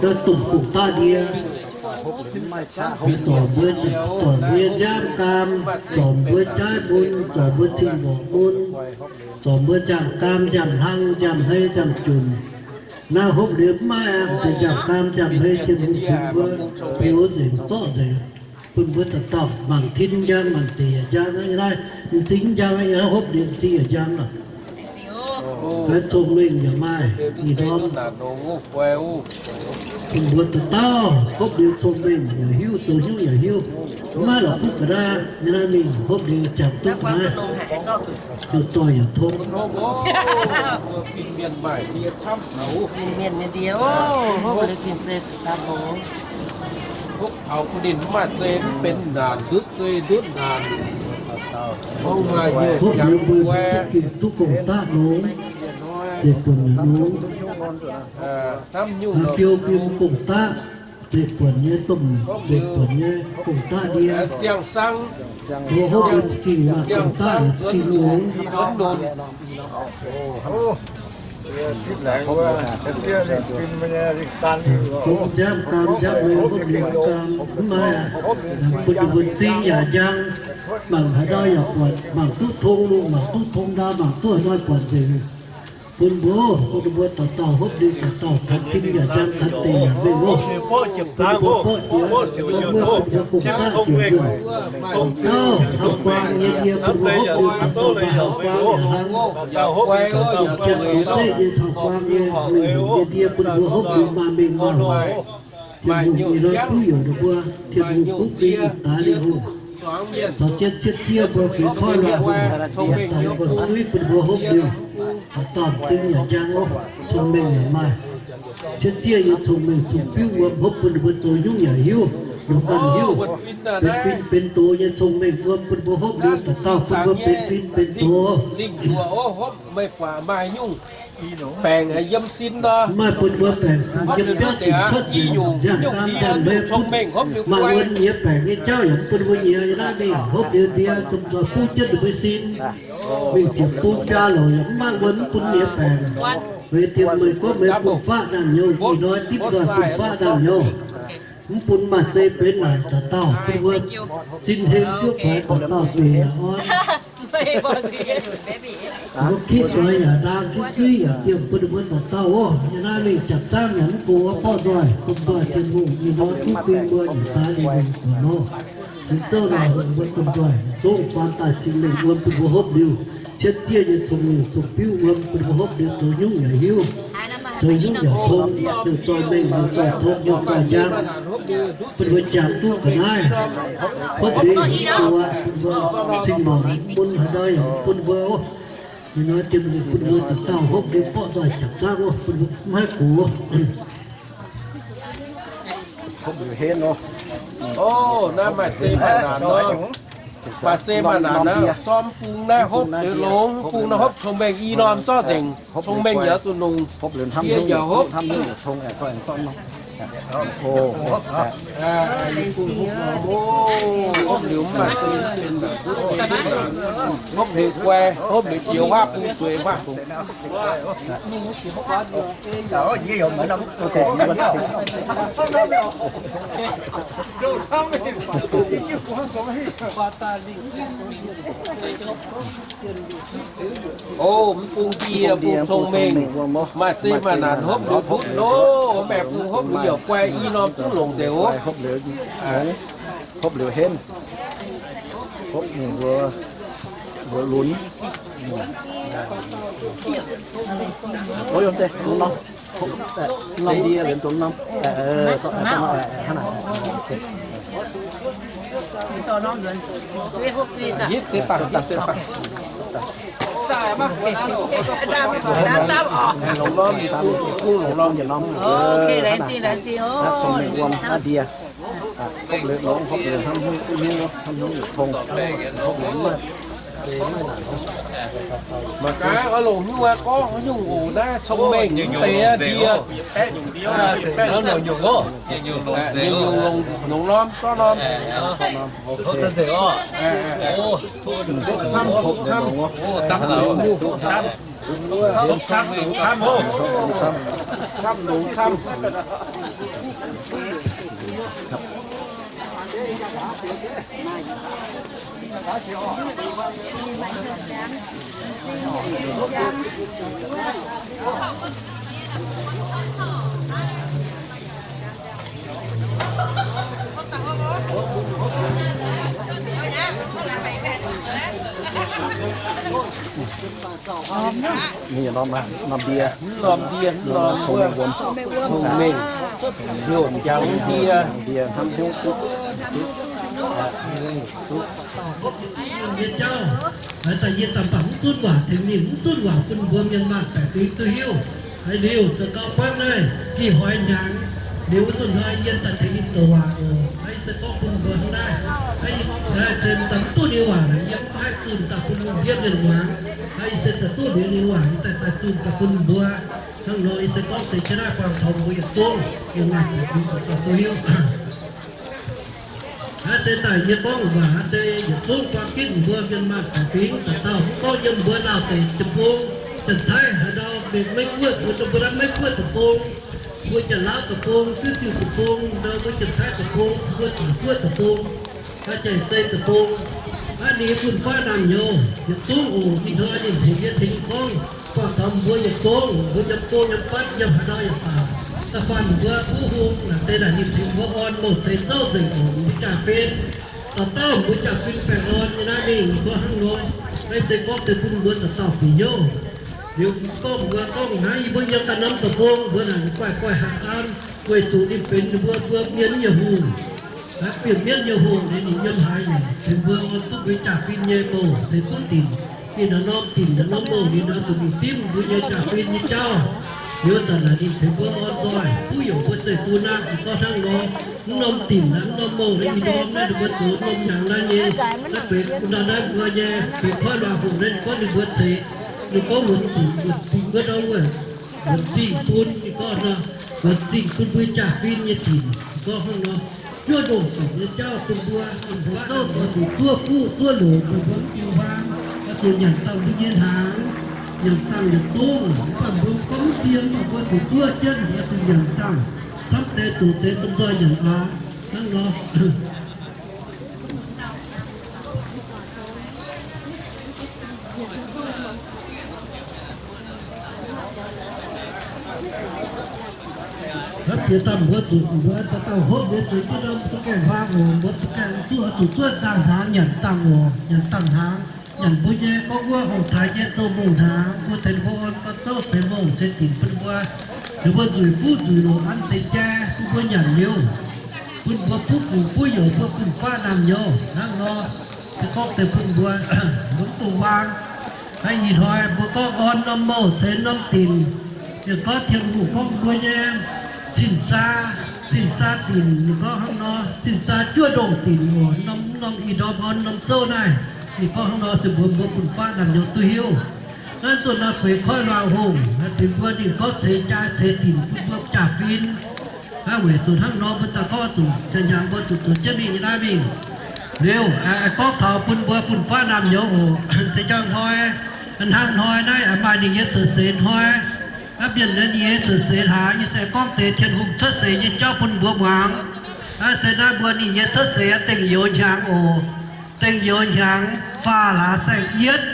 daaih domh gong-daqv ndie. Mbuo zorc mbuo, zorc mbuo nyei nziaamv gaam, zorc mbuo jaaiv mun, zorc mbuo cing-mborqc mun, zorc mbuo nziaamv gaam, nziaamv hlang, nziaamv hei, nziaamv junc. Naaiv hopv liuz mv maaih aqv, deix nziaamv gaam, nziaamv hei, Tin-Hungh bun mbuo biux nzengc, zorqv nzengc, bun mbuo dauh dauh mangc tin njang, mangc deic yaac njang. Naaiv m'zing njang, naaiv hopv liuz m'zing yaac njang aqv. Naaiv cong-mengh yaac maaih ih ndorm. Bun mbuo dauh dauh hopv liuz cong-mengh yaac hiuv, zoux hnyouv yaac hiuv. Mv maaih la'kuqv ga'naaiv nyei naaiv mingh hopv liuz jangx duqv ga'naaiv, heuc zoih yaac tong. Mienh nyei ndie, hopv liuz gengh se daaih longx. Hopv taux bun ninh mv maaih zei, mv benx naanc ndutv zei ndutv naanc. Hopv liuz mbuo gengh duqv gong-daqv longx, zeiv buonc yaac longx. Biou biu gong-daqv, zeiv buonc nyei domh, zeiv buonc nyei gong-daqv ndie. Mbuo hopv liuz za'gengh maaih gong-daqv yaac za'gengh longx. Gong nziaamv gaam nziaamv mengh hopv liuz mv gaam mv maaih, bun ninh mbuo m'zing yaac njang, mangc haaix ndau yaac buatc, mangc duqv tong lungh, mangc duqv tong ndau, mangc duqv haaix hnoi buatc nzengc. Bun mbuo, bun ninh mbuo dauh dauh hopv liuz dauh dauh taux tin yaac njang, taux deic yaac mengh oc. Bun ninh mbuo borqv jiex, bun mbuo gong-daqv siec njunh. Dauh dauh taux guang nyei ndie, bun mbuo hopv liuz dauh dauh maaih hauv guang yaac hlang. Dauh dauh jiex zoux zeqv nyei taux guang nyei mingh nyei ndie, bun mbuo hopv liuz maaih mengh maaih hoc. Tin-Hungh ih hnoi kuv heuc ninh mbuo, Tin-Hungh kuv bing daaih lingh hungh. Caux jienv cietv ziev mbuo fingx koiv luaaih hungh, yietc daaih wuom-suiv bun mbuo hopv liuz, dauh dauh m'zing yaac njang oc, cong-mengh yaac maaih. Cietv ziev nyei cong-mengh cong-biuv wuom hopv bun ninh mbuo zoux hnyouv yaac hiuv, longc ganh hiuv. Benx fin benx doz nyei cong-mengh wuom bun mbuo hopv liuz dauh dauh bun mbuo benx fin benx doz. Mv maaih bun mbuo baengc yiem biauv dingc cuotv nziaamv gaam nziaamv hei bun. Maaih wuom nyiex baengc nyei jauv yaac mv bun mbuo nyiex. Yiem naaiv mingh hopv liuz ndie domh nzoih buv jienv ninh mbuo sin. Mingh ziepc bung jaa louc yaac mv maaih wuom mv bun nyiex baengc. Meih diex meih gorngv meih bun faqv naamh nyouz, ih hnoi dipv nzoih bun faqv naamh nyouz. Mv bun maaih zei benx naaic dauh dauh bun mbuo sin heng juov faix dauh dauh zeiz yaac orn. Mbuo kitv nzoih yaac ndaang, kitv suiv yaac diemh bun ninh mbuo dauh dauh oc. Yiem naaiv mingh japc zaangv yaac mv gox, borqv nzoih, domh nzoih Tin-Hungh ih hnoi kuv bing mbuo yietc daaih lingh wuonh nor. Cingx zouv naaic mbuo domh nzoih zungv faanv daaih cing lengh wuom bun mbuo hopv liuz, cietv ziev nyei cong-mengh cong-biuv wuom bun mbuo hopv liuz zoux hnyouv yaac hiuv, zoux hnyouv yaac tong, heuc zoih mengh, heuc zoih tong, heuc zoih njang, bun mbuo jangx duqv ga'naaiv. Hopv liuz yaac mv gox, bun mbuo cing-mborqc mun haaix ndau yaac bun mbuo oc. Ih hnoi dien bun mbuo dauh dauh hopv liuz borqv nzoih japc zaangv oc, bun mbuo mv haih gox. Hopv liuz henv nor. Ov, naaiv maaih zei maaih naanc nor. Maaih zei maaih naanc naaiv, zorqv mv bung naaiv hopv liuz longx, mv bung naaiv hopv cong-mengh i norm zorqv nzengc. Cong-mengh yaac zuqc longx, yie yaac hopv. Hopv liuz mv maaih, hopv liuz guai, hopv liuz jiex huaav bung zueiz huaav bung. O, mv bung ndie, bung cong-mengh, maaih zei maaih naanc hopv liuz ndutv loh, maaih bung hopv liuz yaac guai i norm duqv longx nzengc oc. Hopv liuz henv, hopv mingh mbuo, mbuo lunx. Norm ndie liemh dongh norm. Hitv deix dangh, hitv deix dangh. Longx norm, longx norm, longx norm. Cong-mengh wuom aqv ndie. Hopv liuz longx, hopv liuz hnamv hnyouv, hnamv hnyouv yietc tong. Hopv liuz mv maaih, mv maaih naanc. Mangc gaax, oix longc nyungc aqv, gorngv nyungc oc. Naaiv cong-mengh mv deix aqv ndie. Nyungc-nyungc longx, longx norm, zorqv norm. Camv, camv, camv, camv, camv, camv. Ninh norm, norm ndie, norm ndie, norm cong-mengh wuom, cong-mengh, hnyouv jangx ndie, ndie hnamv hnyouv duqv, duqv, duqv. Nyei jauv, daaih yie daaih mv baac mv zunv waac tengx ninh, mv zunv waac bun mbuo mienh maanh baeqc fingx duqv hiuv. Haiz liuz za'gau buangv naaiv, ih hnoi hnyangx liuz wuov zunv hnoi yie daaih tengx ninh douc waac oc. Haiz se gorngv bun mbuo hnangv naaiv, haiz se daaih mv duqv ninh waac, yie mv haih zunh daaih bun mbuo mienh muangx. Haiz se daaih duqv liuz ninh waac, yie daaih daaih zunh daaih bun mbuo. Hnangv nor yie se gorngv deix jienv naaiv buangh taux mbuo yietc zungv, yie maaih baeqc fingx dauh dauh duqv hiuv. Aav se daaih yie gorngv waac aav se yietc zungv buangh gitv mbuo mienh maanh baeqc fingx dauh dauh, mv gorngv yiem mbuo Laauh deic-bung, Janx-Taiv haaix ndau, Meiv-Guoqv, mbuo, mbuo naaiv Meiv-Guoqv deic-bung, mbuo Janx-Laauv deic-bung, Fiuv-Diuh deic-bung, ndau mbuo Janx-Taiv deic-bung, mbuo Taiv-Guoqv deic-bung, Janx-Zei deic-bung. Aav, ninh fun-faqv naamh nyouz yietc zungv oc. Ih hnoi ninh tengx yie tengx gorngv, buangh taux mbuo yietc zungv, mbuo yiem gong yiem batv yiem haaix ndau yaac baac, da'faanh mbuo buv hung naaic deix naaic ninh tengx mbuo orn mouc ceix zouv nzengc oc. Mbuo jaa-fin, dauh dauh mbuo jaa-fin baengh orn nyei naaiv mingh mbuo hnangv nor. Naaiv se gorngv deix bun mbuo dauh dauh bieqc hnyouv. Liuz gorngv mbuo gorngv hnangv yie mbuo yiem ganh norm deic-bung mbuo naaic guaih guaih haic an, weic zuqc ninh benx ninh mbuo mbuo mienh nyei hungh. Aav, bieqc mienv nyei hungh, ninh yiem haaix yaac tengx mbuo orn duqv mbuo jaa-fin nyei mouc ceix zuqv dinc. Ninh naaiv norm dinc naaiv norm mouc ninh oix zuqc mingh dimv mbuo nyei jaa-fin nyei jauv. Liuz zanc naaic ninh tengx mbuo orn nzoih, kuv yaac mbuo zeiv-fun aqv. Ninh gorngv hnangv nor, mv norm dinc naaiv mv norm mouc naaiv, ih norm naaiv ninh mbuo zoux norm hnyangx naaiv nyei, naaiv benx nor naaiv mbuo nyei benx koiv luangh hungh naaiv, ninh gorngv ninh mbuo ceix, ninh gorngv wuonx zingc, wuonx zingc wuov ndau wuov, wuonx zingh bun, ninh gorngv nor, wuonx zingh bun mbuo jaa-fin nyei dinc. Ninh gorngv hnangv nor, hnyouv ndongc zuqc nyei jauv bun mbuo, mbuo zouv zuqc zuov fuqv zuov loc, mbuo mv diuh huaang, oix zuqc nyanc dangh mbuo nyei hnaangx, nyanc dangh yietc zungv. Mv baac mbuo gorngv mv sie, mv baac mbuo zuqc zuov jienv, oix zuqc nyanc dangh, camv deix zoqc deix domh nzoih nyanc aqv. Hnangv nor. Hnangv bieqc daaih mbuo zuqc, mbuo dauh dauh hopv mbuo zuqc duqv norm za'gengh huaang oc. Mbuo za'gengh zuqc, zuqc zuov dangh hnaangx nyanc dangh oc. Nyanc dangh hnaangx, nyanc mbuo nyei gorngv wuov ong-taaix nyei zoux mouc hnaangx, mbuo tengx ninh mbuo orn gau zouv ceix mouc ceix dinc bun ninh mbuo. Ninh mbuo nzueic fuqv nzueic loc an deix jai bun mbuo nyanc liuz, bun mbuo buv fungc buv youz, mbuo fun-faqv naamh nyouz hnangv nor. Se gorngv deix bun mbuo, mbuo mv dungx wang. Hnangv ih hnoi mbuo gorngv orn norm mouc ceix norm dinc, yaac gorngv Tin-Hungh gorngv mbuo nyei cin-saa, Zinh saa dinc, ninh gorngv hnangv nor, zinh saa juov ndongh dinc oc. Norm, norm ih ndorm orn norm zouv naaiv, ninh gorngv hnangv nor se mbuox mbuo fun-faqv naamh nyouz duqv hiuv. Naaiv zuqc naaiv feix koiv luangh hungh, tengx mbuo ninh gorngv ceix jaa ceix dinc bun mbuo jaa-fin. Naaiv weic zuqc hnangv nor mbuo daaih gorngv zuqc janx-hnyangx mbuo zuqc zuqc jienv mingh nyei naaiv mingh. Liuz, gorngv taux bun mbuo fun-faqv naamh nyouz oc, zeix jangv hnoi, hnangv hnoi naaiv maaih ninh nyei cuotv seix hnoi. Naaiv mienh ninh nyei cuotv seix hlaax, yie se gorngv deix Tin-Hungh cuotv seix nyei jauv bun mbuo muangx. Naaiv se naaiv mbuo ninh nyei cuotv seix dengh youz hnyangx oc. Dengh youz hnyangx faah hlaax saeng-yietv.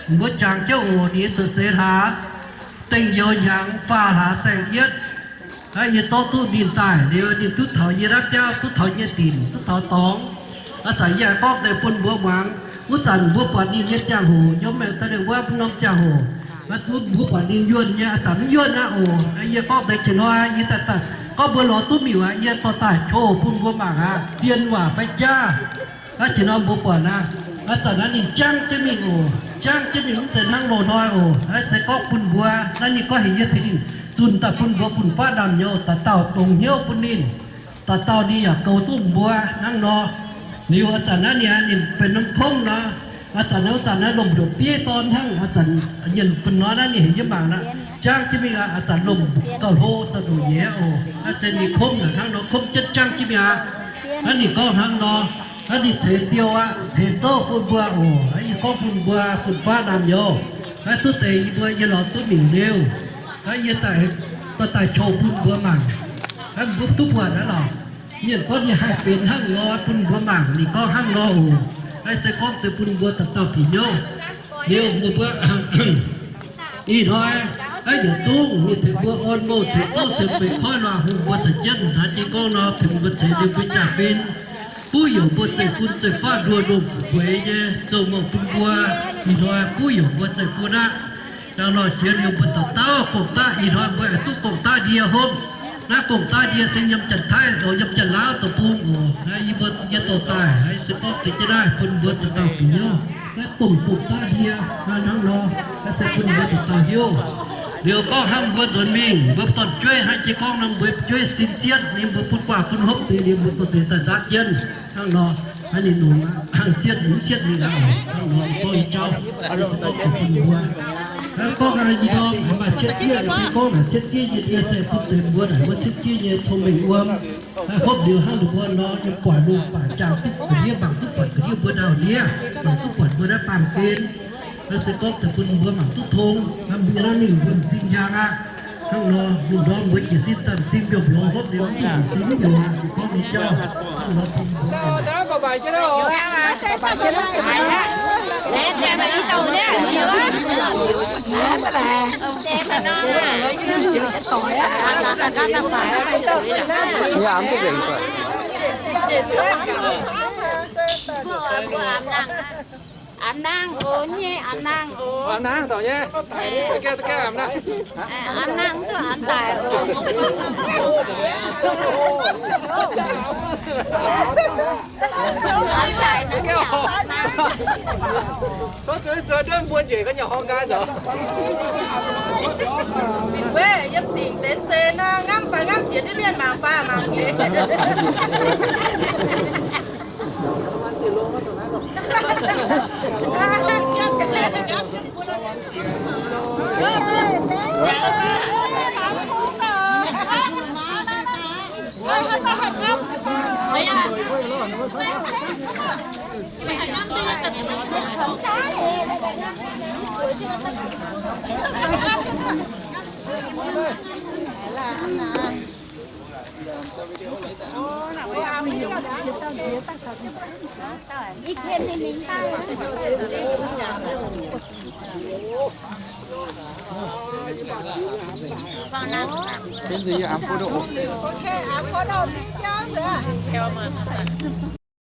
Mbuo jangx jienv oc, ninh nyei cuotv seix hlaax, dengh youz hnyangx faah hlaax saeng-yietv. Yie zorqv duqv ninh daaih liuz, ninh duqv taux yie naaiv biauv, duqv taux yie dinc, duqv taux dorngx. A'zanc yie aengx gorngv deix bun mbuo muangx. Wuov zanc mbuo buatc ninh nyei ziangh hoc, yiem maengx daaih wuov norm ziangh hoc, mbuo buatc ninh yuonh nyei, a'zanc mv yuonh aqv oc. Yie gorngv deix jiex hnoi yie daaih, daaih gorngv mbuo lorz duqv miuc aqv, yie dorh daaih qo bun mbuo mangc aqv, zien waac fai jaav. Naaiv jiex hnoi mbuo buatc aqv. A'zanc naaiv ninh jangv jienv mingh oc. Jangv jienv mingh mv zeiz hnangv loz-hnoi oc. Naaiv se gorngv bun mbuo, naaiv ninh gorngv heuc yie tengx ninh zunh daaih bun mbuo fun-faqv naamh nyouz dauh dauh dongz hnyouv bun ninh. Dauh dauh ninh yaac goux duqv mbuo hnangv nor. Liuz a'zanc naaiv ninh, ninh benx norm kongv nor. A'zanc naaiv, a'zanc naaiv lomh ndoqc bieiv dorn hnangv. A'zanc yienh bun nor naaiv ninh heuc yie mangc aqv. Jangv jienv mingh aqv, a'zanc lomh gauh hlo, zaux ndoqc nyeiz oc. Naaiv se ninh kongv naaic hnangv nor kongv jienv jangv jienv mingh aqv. Naaiv ninh gorngv hnangv nor, naaiv ninh ceix ziouh aqv, ceix zouv bun mbuo oc. Naaiv yie gorngv bun mbuo fun-faqv naamh nyouz, naaiv zuqc deix yie mbuo yie lorz duqv miuc liuz, naaiv yie daaih, daaih, daaih qo bun mbuo mangc. Naaiv mbuo duqv buatc aqv lorqc. Mienh gorngv ninh haih benx hnangv nor bun mbuo mangc, ninh gorngv hnangv nor oc. Naaiv se gorngv deix bun mbuo dauh dauh bieqc hnyouv. Liuz mbuo, mbuo ih hnoi, naaiv yietc zungv ninh tengx mbuo orn mouh ceix zouv ceix feix koiv luangh hungh, mbuo caux jienv hnangv jiex gorngv nor, tengx mbuo ceix liuz mbuo jaa-fin, buov youc mbuo zeiv-fun zeiv-faqv nduoh ndongh fu'jueiv nyei zouv-mouh bun mbuo. Ih hnoi buov youc mbuo zeiv-fun aqv. Dangh nor jiex liuz mbuo dauh dauh gong-daqv, ih hnoi mbuo aengx duqv gong-daqv ndie hopv. Naaiv gong-daqv ndie se yiem Janx-Taiv, yiem Janx-Laauv deic-bung oc. Naaiv yie mbuo, yie dorh daaih, naaiv se gorngv deix jienv naaiv bun mbuo dauh dauh bieqc hnyouv. Naaiv dongh gong-daqv ndie hnangv nor, naaiv se bun mbuo dauh dauh hiuv. Liuz gorngv hnangv mbuo nzuonx mingh, mbuo dorn-jueiv hnangv jiex gorngv nor, mbuo jueiv sin sietv, ninh mbuo bun guaax bun hopv deix liuz, mbuo dorh deix daaih nzaatv jienv hnangv nor. Hnangv ninh longx aqv, hnangv sietv mingh, sietv mingh aqv oc. Hnangv nor gorngv nyei jauv, naaiv se gorngv deix bun mbuo. Naaiv gorngv ih ndorm maaih cietv jieqv, gorngv naaic cietv jieqv nyei ndie se bun deix mbuo naaic wuov cietv jieqv nyei cong-mengh wuom. Naaiv hopv liuz hnangv ninh mbuo nor, yiem guaaic lungh baaic jaang duqv ga'ndiev, mangc duqv buatc ga'ndiev mbuo ndau-ndiev, mangc duqv buatc mbuo naaiv baamh gen. Naaiv se gorngv deix bun mbuo mangc duqv tong, naaiv mbuo naaiv mingh mbuo m'zing hiaang aqv. Hnangv nor, lungh ndorm mbuo jiez sin daaih m'zing mbiorngz-mbiorngz hopv liuz, m'zing mbiorngz gorngv nyei jauv. Hnangv nor bun mbuo Aav nangh oc, nyei aav nangh oc. Aav nangh taux nyei. Aav nangh duqv aav daic oc. Tov zuiz zueiz nduov mbuo njiec ga'nyiec horngh nqaai nzorc. Weic yiem dingc deix zeiz nor, ngamv fai ngamv jiex ndiev mienh mangc faah mangc nyei.